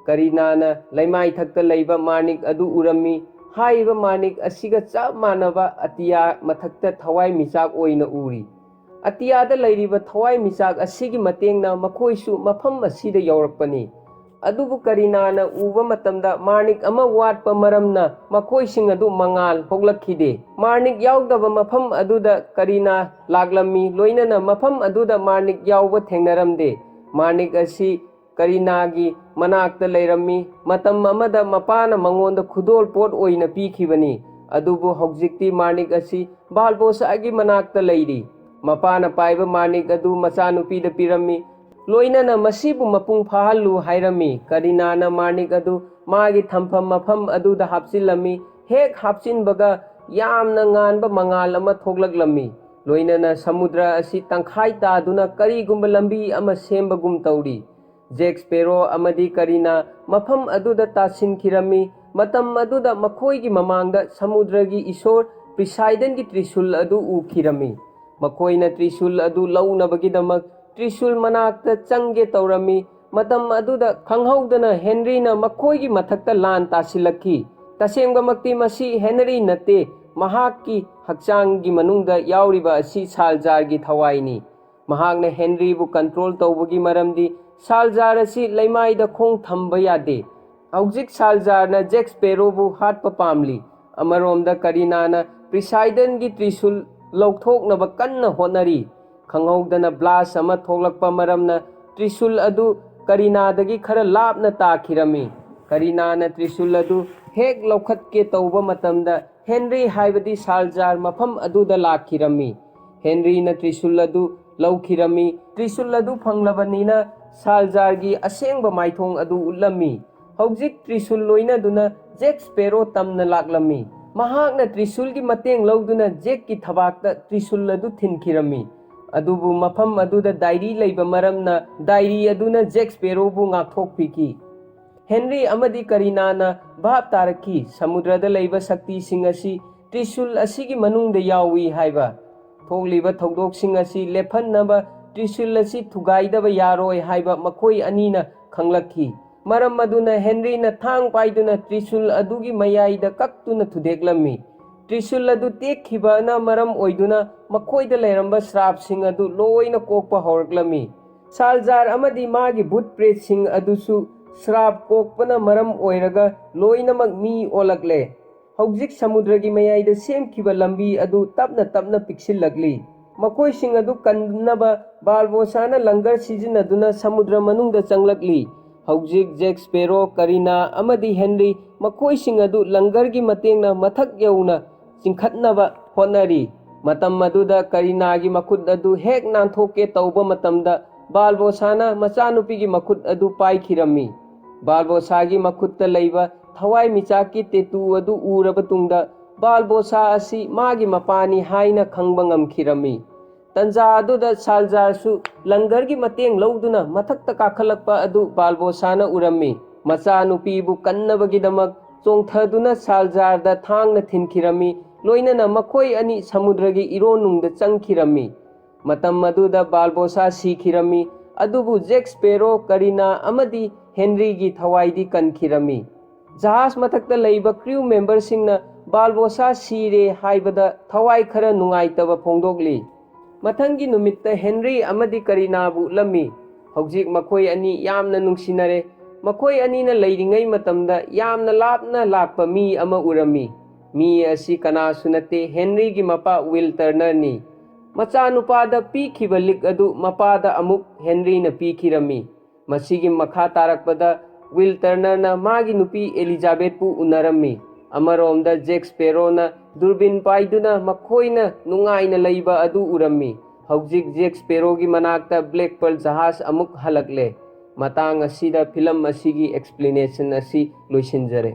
ꯀꯔꯤꯅꯥꯅ ꯂꯩꯃꯥꯏꯊꯛꯇ ꯂꯩꯕ ꯃꯥꯅꯤꯛ ꯑꯗꯨ ꯎꯔꯝꯃꯤ꯫ ꯍꯥꯏꯔꯤꯕ ꯃꯥꯅꯤꯛ ꯑꯁꯤꯒ ꯆꯞ ꯃꯥꯟꯅꯕ ꯑꯇꯤꯌꯥ ꯃꯊꯛꯇ ꯊꯋꯥꯏ ꯃꯤꯆꯥꯛ ꯑꯣꯏꯅ ꯎꯔꯤ꯫ ꯑꯇꯤꯌꯥꯗ ꯂꯩꯔꯤꯕ ꯊꯋꯥꯏ ꯃꯤꯆꯥꯛ ꯑꯁꯤꯒꯤ ꯃꯇꯦꯡꯅ ꯃꯈꯣꯏꯁꯨ ꯃꯐꯝ ꯑꯁꯤꯗ ꯌꯧꯔꯛꯄꯅꯤ꯫ ꯑꯗꯨꯕꯨ ꯀꯔꯤꯅꯥꯅ ꯎꯕ ꯃꯇꯝꯗ ꯃꯥꯔꯅꯤꯛ ꯑꯃ ꯋꯥꯠꯄ ꯃꯔꯝꯅ ꯃꯈꯣꯏꯁꯤꯡ ꯑꯗꯨ ꯃꯉꯥꯜ ꯊꯣꯛꯂꯛꯈꯤꯗꯦ꯫ ꯃꯥꯔꯅꯤꯛ ꯌꯥꯎꯗꯕ ꯃꯐꯝ ꯑꯗꯨꯗ ꯀꯔꯤꯅꯥ ꯂꯥꯛꯂꯝꯃꯤ, ꯂꯣꯏꯅꯅ ꯃꯐꯝ ꯑꯗꯨꯗ ꯃꯥꯔꯅꯤꯛ ꯌꯥꯎꯕ ꯊꯦꯡꯅꯔꯝꯗꯦ꯫ ꯃꯥꯔꯅꯤꯛ ꯑꯁꯤ ꯀꯔꯤꯅꯥꯒꯤ ꯃꯅꯥꯛꯇ ꯂꯩꯔꯝꯃꯤ꯫ ꯃꯇꯝ ꯑꯃꯗ ꯃꯄꯥꯅ ꯃꯉꯣꯟꯗ ꯈꯨꯗꯣꯜ ꯄꯣꯠ ꯑꯣꯏꯅ ꯄꯤꯈꯤꯕꯅꯤ, ꯑꯗꯨꯕꯨ ꯍꯧꯖꯤꯛꯇꯤ ꯃꯥꯔꯅꯤꯛ ꯑꯁꯤ ꯕꯥꯜꯕꯣꯁꯥꯒꯤ ꯃꯅꯥꯛꯇ ꯂꯩꯔꯤ꯫ ꯃꯄꯥꯅ ꯄꯥꯏꯕ ꯃꯥꯔꯅꯤꯛ ꯑꯗꯨ ꯃꯆꯥꯅꯨꯄꯤꯗ ꯄꯤꯔꯝꯃꯤ, ꯂꯣꯏꯅꯅ ꯃꯁꯤꯕꯨ ꯃꯄꯨꯡ ꯐꯥꯍꯜꯂꯨ ꯍꯥꯏꯔꯝꯃꯤ꯫ ꯀꯔꯤꯅꯥꯅ ꯃꯥꯔꯅꯤꯛ ꯑꯗꯨ ꯃꯥꯒꯤ ꯊꯝꯐꯝ ꯃꯐꯝ ꯑꯗꯨꯗ ꯍꯥꯞꯆꯤꯜꯂꯝꯃꯤ꯫ ꯍꯦꯛ ꯍꯥꯞꯆꯤꯟꯕꯒ ꯌꯥꯝꯅ ꯉꯥꯟꯕ ꯃꯉꯥꯜ ꯑꯃ ꯊꯣꯛꯂꯛꯂꯝꯃꯤ, ꯂꯣꯏꯅꯅ ꯁꯃꯨꯗ꯭ꯔ ꯑꯁꯤ ꯇꯪꯈꯥꯏ ꯇꯥꯗꯨꯅ ꯀꯔꯤꯒꯨꯝꯕ ꯂꯝꯕꯤ ꯑꯃ ꯁꯦꯝꯕꯒꯨꯝ ꯇꯧꯔꯤ꯫ ꯖꯦꯛ ꯁ꯭ꯄꯦꯔꯣ ꯑꯃꯗꯤ ꯀꯔꯤꯅꯥ ꯃꯐꯝ ꯑꯗꯨꯗ ꯇꯥꯁꯤꯟꯈꯤꯔꯝꯃꯤ꯫ ꯃꯇꯝ ꯑꯗꯨꯗ ꯃꯈꯣꯏꯒꯤ ꯃꯃꯥꯡꯗ ꯁꯃꯨꯗ꯭ꯔꯒꯤ ꯏꯁꯣꯔ ꯄ꯭ꯔꯤꯁꯥꯏꯗꯟꯒꯤ ꯇ꯭ꯔꯤꯁꯨꯜ ꯑꯗꯨ ꯎꯈꯤꯔꯝꯃꯤ꯫ ꯃꯈꯣꯏꯅ ꯇ꯭ꯔꯤꯁꯨꯜ ꯑꯗꯨ ꯂꯧꯅꯕꯒꯤꯗꯃꯛ ꯇ꯭ꯔꯤꯁꯨꯜ ꯃꯅꯥꯛꯇ ꯆꯪꯒꯦ ꯇꯧꯔꯝꯃꯤ꯫ ꯃꯇꯝ ꯑꯗꯨꯗ ꯈꯪꯍꯧꯗꯅ ꯍꯦꯟꯔꯤꯅ ꯃꯈꯣꯏꯒꯤ ꯃꯊꯛꯇ ꯂꯥꯟ ꯇꯥꯁꯤꯜꯂꯛꯈꯤ꯫ ꯇꯁꯦꯡꯕꯃꯛꯇꯤ ꯃꯁꯤ ꯍꯦꯟꯔꯤ ꯅꯠꯇꯦ, ꯃꯍꯥꯛꯀꯤ ꯍꯛꯆꯥꯡꯒꯤ ꯃꯅꯨꯡꯗ ꯌꯥꯎꯔꯤꯕ ꯑꯁꯤ ꯁꯥꯜꯖꯥꯔꯒꯤ ꯊꯋꯥꯏꯅꯤ꯫ ꯃꯍꯥꯛꯅ ꯍꯦꯟꯔꯤꯕꯨ ꯀꯟꯇ꯭ꯔꯣꯜ ꯇꯧꯕꯒꯤ ꯃꯔꯝꯗꯤ ꯁꯥꯜꯖꯥꯔ ꯑꯁꯤ ꯂꯩꯃꯥꯏꯗ ꯈꯣꯡ ꯊꯝꯕ ꯌꯥꯗꯦ꯫ ꯍꯧꯖꯤꯛ ꯁꯥꯜꯖꯥꯔꯅ ꯖꯦꯛ ꯁ꯭ꯄꯦꯔꯣꯕꯨ ꯍꯥꯠꯄ ꯄꯥꯝꯂꯤ꯫ ꯑꯃꯔꯣꯝꯗ ꯀꯔꯤꯅꯥꯅ ꯄ꯭ꯔꯤꯁꯥꯏꯗꯟꯒꯤ ꯇ꯭ꯔꯤꯁꯨꯜ ꯂꯧꯊꯣꯛꯅꯕ ꯀꯟꯅ ꯍꯣꯠꯅꯔꯤ꯫ ꯈꯪꯍꯧꯗꯅ ꯕ꯭ꯂꯥꯁ ꯑꯃ ꯊꯣꯛꯂꯛꯄ ꯃꯔꯝꯅ ꯇ꯭ꯔꯤꯁꯨꯜ ꯑꯗꯨ ꯀꯔꯤꯅꯥꯗꯒꯤ ꯈꯔ ꯂꯥꯞꯅ ꯇꯥꯈꯤꯔꯝꯃꯤ꯫ ꯀꯔꯤꯅꯥꯅ ꯇ꯭ꯔꯤꯁꯨꯜ ꯑꯗꯨ ꯍꯦꯛ ꯂꯧꯈꯠꯀꯦ ꯇꯧꯕ ꯃꯇꯝꯗ ꯍꯦꯟꯔꯤ, ꯍꯥꯏꯕꯗꯤ ꯁꯥꯜꯖꯥꯔ, ꯃꯐꯝ ꯑꯗꯨꯗ ꯂꯥꯛꯈꯤꯔꯝꯃꯤ꯫ ꯍꯦꯟꯔꯤꯅ ꯇ꯭ꯔꯤꯁꯨꯜ ꯑꯗꯨ ꯂꯧꯈꯤꯔꯝꯃꯤ꯫ ꯇ꯭ꯔꯤꯁꯨꯜ ꯑꯗꯨ ꯐꯪꯂꯕꯅꯤꯅ ꯁꯥꯜꯖꯥꯔꯒꯤ ꯑꯁꯦꯡꯕ ꯃꯥꯏꯊꯣꯡ ꯑꯗꯨ ꯎꯠꯂꯝꯃꯤ꯫ ꯍꯧꯖꯤꯛ ꯇ꯭ꯔꯤꯁꯨꯜ ꯂꯣꯏꯅꯗꯨꯅ ꯖꯦꯛ ꯁ꯭ꯄꯦꯔꯣ ꯇꯝꯅ ꯂꯥꯛꯂꯝꯃꯤ꯫ ꯃꯍꯥꯛꯅ ꯇ꯭ꯔꯤꯁꯨꯜꯒꯤ ꯃꯇꯦꯡ ꯂꯧꯗꯨꯅ ꯖꯦꯛꯀꯤ ꯊꯕꯥꯛꯇ ꯇ꯭ꯔꯤꯁꯨꯜ ꯑꯗꯨ ꯊꯤꯟꯈꯤꯔꯝꯃꯤ꯫ ꯑꯗꯨꯕꯨ ꯃꯐꯝ ꯑꯗꯨꯗ ꯗꯥꯏꯔꯤ ꯂꯩꯕ ꯃꯔꯝꯅ ꯗꯥꯏꯔꯤ ꯑꯗꯨꯅ ꯖꯦꯛ ꯁ꯭ꯄꯦꯔꯣꯕꯨ ꯉꯥꯛꯊꯣꯛꯄꯤꯈꯤ꯫ ꯍꯦꯟꯔꯤ ꯑꯃꯗꯤ ꯀꯔꯤꯅꯥꯅ ꯚꯥꯞ ꯇꯥꯔꯛꯈꯤ, ꯁꯃꯨꯗ꯭ꯔꯗ ꯂꯩꯕ ꯁꯛꯇꯤꯁꯤꯡ ꯑꯁꯤ ꯇ꯭ꯔꯤꯁꯨꯜ ꯑꯁꯤꯒꯤ ꯃꯅꯨꯡꯗ ꯌꯥꯎꯏ ꯍꯥꯏꯕ꯫ ꯊꯣꯛꯂꯤꯕ ꯊꯧꯗꯣꯛꯁꯤꯡ ꯑꯁꯤ ꯂꯦꯞꯍꯟꯅꯕ ꯇ꯭ꯔꯤꯁꯨꯜ ꯑꯁꯤ ꯊꯨꯒꯥꯏꯗꯕ ꯌꯥꯔꯣꯏ ꯍꯥꯏꯕ ꯃꯈꯣꯏ ꯑꯅꯤꯅ ꯈꯪꯂꯛꯈꯤ꯫ ꯃꯔꯝ ꯑꯗꯨꯅ ꯍꯦꯟꯔꯤꯅ ꯊꯥꯡ ꯄꯥꯏꯗꯨꯅ ꯇ꯭ꯔꯤꯁꯨꯜ ꯑꯗꯨꯒꯤ ꯃꯌꯥꯏꯗ ꯀꯛꯇꯨꯅ ꯊꯨꯗꯦꯛꯂꯝꯃꯤ꯫ ꯇ꯭ꯔꯤꯁꯨꯜ ꯑꯗꯨ ꯇꯦꯛꯈꯤꯕꯅ ꯃꯔꯝ ꯑꯣꯏꯗꯨꯅ ꯃꯈꯣꯏꯗ ꯂꯩꯔꯝꯕ ꯁ꯭ꯔꯥꯞꯁꯤꯡ ꯑꯗꯨ ꯂꯣꯏꯅ ꯀꯣꯛꯄ ꯍꯧꯔꯛꯂꯝꯃꯤ꯫ ꯁꯥꯜꯖꯥꯔ ꯑꯃꯗꯤ ꯃꯥꯒꯤ ꯚꯨꯠ ꯄ꯭ꯔꯦꯠꯁꯤꯡ ꯑꯗꯨꯁꯨ ꯁ꯭ꯔꯥꯞ ꯀꯣꯛꯄꯅ ꯃꯔꯝ ꯑꯣꯏꯔꯒ ꯂꯣꯏꯅꯃꯛ ꯃꯤ ꯑꯣꯜꯂꯛꯂꯦ꯫ ꯍꯧꯖꯤꯛ ꯁꯃꯨꯗ꯭ꯔꯒꯤ ꯃꯌꯥꯏꯗ ꯁꯦꯝꯈꯤꯕ ꯂꯝꯕꯤ ꯑꯗꯨ ꯇꯞꯅ ꯇꯞꯅ ꯄꯤꯛꯁꯤꯜꯂꯛꯂꯤ꯫ ꯃꯈꯣꯏꯁꯤꯡ ꯑꯗꯨ ꯀꯟꯅꯕ ꯕꯥꯔꯕꯣꯁꯥꯅ ꯂꯪꯒꯔ ꯁꯤꯖꯤꯟꯅꯗꯨꯅ ꯁꯃꯨꯗ꯭ꯔ ꯃꯅꯨꯡꯗ ꯆꯪꯂꯛꯂꯤ꯫ ꯍꯧꯖꯤꯛ ꯖꯦꯛ ꯁ꯭ꯄꯦꯔꯣ, ꯀꯔꯤꯅꯥ ꯑꯃꯗꯤ ꯍꯦꯟꯔꯤ ꯃꯈꯣꯏꯁꯤꯡ ꯑꯗꯨ ꯂꯪꯒꯔꯒꯤ ꯃꯇꯦꯡꯅ ꯃꯊꯛ ꯌꯧꯅ ꯆꯤꯡꯈꯠꯅꯕ ꯍꯣꯠꯅꯔꯤ꯫ ꯃꯇꯝ ꯑꯗꯨꯗ ꯀꯔꯤꯅꯥꯒꯤ ꯃꯈꯨꯠ ꯑꯗꯨ ꯍꯦꯛ ꯅꯥꯟꯊꯣꯛꯀꯦ ꯇꯧꯕ ꯃꯇꯝꯗ ꯕꯥꯔꯕꯣꯁꯥꯅ ꯃꯆꯥꯅꯨꯄꯤꯒꯤ ꯃꯈꯨꯠ ꯑꯗꯨ ꯄꯥꯏꯈꯤꯔꯝꯃꯤ꯫ ꯕꯥꯔꯕꯣꯁꯥꯒꯤ ꯃꯈꯨꯠꯇ ꯂꯩꯕ ꯊꯋꯥꯏꯃꯤꯆꯥꯛꯀꯤ ꯇꯦꯇꯨ ꯑꯗꯨ ꯎꯔꯕ ꯇꯨꯡꯗ ꯕꯥꯔꯕꯣꯁꯥ ꯑꯁꯤ ꯃꯥꯒꯤ ꯃꯄꯥꯅꯤ ꯍꯥꯏꯅ ꯈꯪꯕ ꯉꯝꯈꯤꯔꯝꯃꯤ꯫ ꯇꯟꯖꯥ ꯑꯗꯨꯗ ꯁꯥꯜꯖꯥꯔꯁꯨ ꯂꯪꯒꯔꯒꯤ ꯃꯇꯦꯡ ꯂꯧꯗꯨꯅ ꯃꯊꯛꯇ ꯀꯥꯈꯠꯂꯛꯄ ꯑꯗꯨ ꯕꯥꯔꯕꯣꯁꯥꯅ ꯎꯔꯝꯃꯤ꯫ ꯃꯆꯥꯅꯨꯄꯤꯕꯨ ꯀꯟꯅꯕꯒꯤꯗꯃꯛ ꯆꯣꯡꯊꯗꯨꯅ ꯁꯥꯜꯖꯥꯔꯗ ꯊꯥꯡꯅ ꯊꯤꯟꯈꯤꯔꯝꯃꯤ, ꯂꯣꯏꯅꯅ ꯃꯈꯣꯏ ꯑꯅꯤ ꯁꯃꯨꯗ꯭ꯔꯒꯤ ꯏꯔꯣꯟꯅꯨꯡꯗ ꯆꯪꯈꯤꯔꯝꯃꯤ꯫ ꯃꯇꯝ ꯑꯗꯨꯗ ꯕꯥꯔꯕꯣꯁꯥ ꯁꯤꯈꯤꯔꯝꯃꯤ, ꯑꯗꯨꯕꯨ ꯖꯦꯛ ꯁ꯭ꯄꯦꯔꯣ, ꯀꯔꯤꯅꯥ ꯑꯃꯗꯤ ꯍꯦꯟꯔꯤꯒꯤ ꯊꯋꯥꯏꯗꯤ ꯀꯟꯈꯤꯔꯝꯃꯤ꯫ ꯖꯍꯥꯖ ꯃꯊꯛꯇ ꯂꯩꯕ ꯀ꯭ꯔꯤꯎ ꯃꯦꯝꯕꯔꯁꯤꯡꯅ ꯕꯥꯔꯕꯣꯁꯥ ꯁꯤꯔꯦ ꯍꯥꯏꯕꯗ ꯊꯋꯥꯏ ꯈꯔ ꯅꯨꯡꯉꯥꯏꯇꯕ ꯐꯣꯡꯗꯣꯛꯂꯤ꯫ ꯃꯊꯪꯒꯤ ꯅꯨꯃꯤꯠꯇ ꯍꯦꯟꯔꯤ ꯑꯃꯗꯤ ꯀꯔꯤꯅꯥꯕꯨ ꯎꯠꯂꯝꯃꯤ꯫ ꯍꯧꯖꯤꯛ ꯃꯈꯣꯏ ꯑꯅꯤ ꯌꯥꯝꯅ ꯅꯨꯡꯁꯤꯅꯔꯦ꯫ ꯃꯈꯣꯏ ꯑꯅꯤꯅ ꯂꯩꯔꯤꯉꯩ ꯃꯇꯝꯗ ꯌꯥꯝꯅ ꯂꯥꯞꯅ ꯂꯥꯛꯄ ꯃꯤ ꯑꯃ ꯎꯔꯝꯃꯤ꯫ ꯃꯤ ꯑꯁꯤ ꯀꯅꯥꯁꯨ ꯅꯠꯇꯦ, ꯍꯦꯟꯔꯤꯒꯤ ꯃꯄꯥ ꯋꯤꯜ ꯇꯔꯅꯔꯅꯤ꯫ ꯃꯆꯥꯅꯨꯄꯥꯗ ꯄꯤꯈꯤꯕ ꯂꯤꯛ ꯑꯗꯨ ꯃꯄꯥꯗ ꯑꯃꯨꯛ ꯍꯦꯟꯔꯤꯅ ꯄꯤꯈꯤꯔꯝꯃꯤ꯫ ꯃꯁꯤꯒꯤ ꯃꯈꯥ ꯇꯥꯔꯛꯄꯗ ꯋꯤꯜ ꯇꯔꯅꯔꯅ ꯃꯥꯒꯤ ꯅꯨꯄꯤ ꯑꯦꯂꯤꯖꯥꯕꯦꯠꯄꯨ ꯎꯅꯔꯝꯃꯤ꯫ ꯑꯃꯔꯣꯝꯗ ꯖꯦꯛ ꯁ꯭ꯄꯦꯔꯣꯅ ꯗꯨꯔꯕꯤꯟ ꯄꯥꯏꯗꯨꯅ ꯃꯈꯣꯏꯅ ꯅꯨꯡꯉꯥꯏꯅ ꯂꯩꯕ ꯑꯗꯨ ꯎꯔꯝꯃꯤ꯫ ꯍꯧꯖꯤꯛ ꯖꯦꯛ ꯁ꯭ꯄꯦꯔꯣꯒꯤ ꯃꯅꯥꯛꯇ ꯕ꯭ꯂꯦꯛ ꯄꯔꯜ ꯖꯍꯥꯖ ꯑꯃꯨꯛ ꯍꯜꯂꯛꯂꯦ꯫ ꯃꯇꯥꯡ ꯑꯁꯤꯗ ꯐꯤꯂꯝ ꯑꯁꯤꯒꯤ ꯑꯦꯛꯁꯄ꯭ꯂꯦꯅꯦꯁꯟ ꯑꯁꯤ ꯂꯣꯏꯁꯤꯟꯖꯔꯦ꯫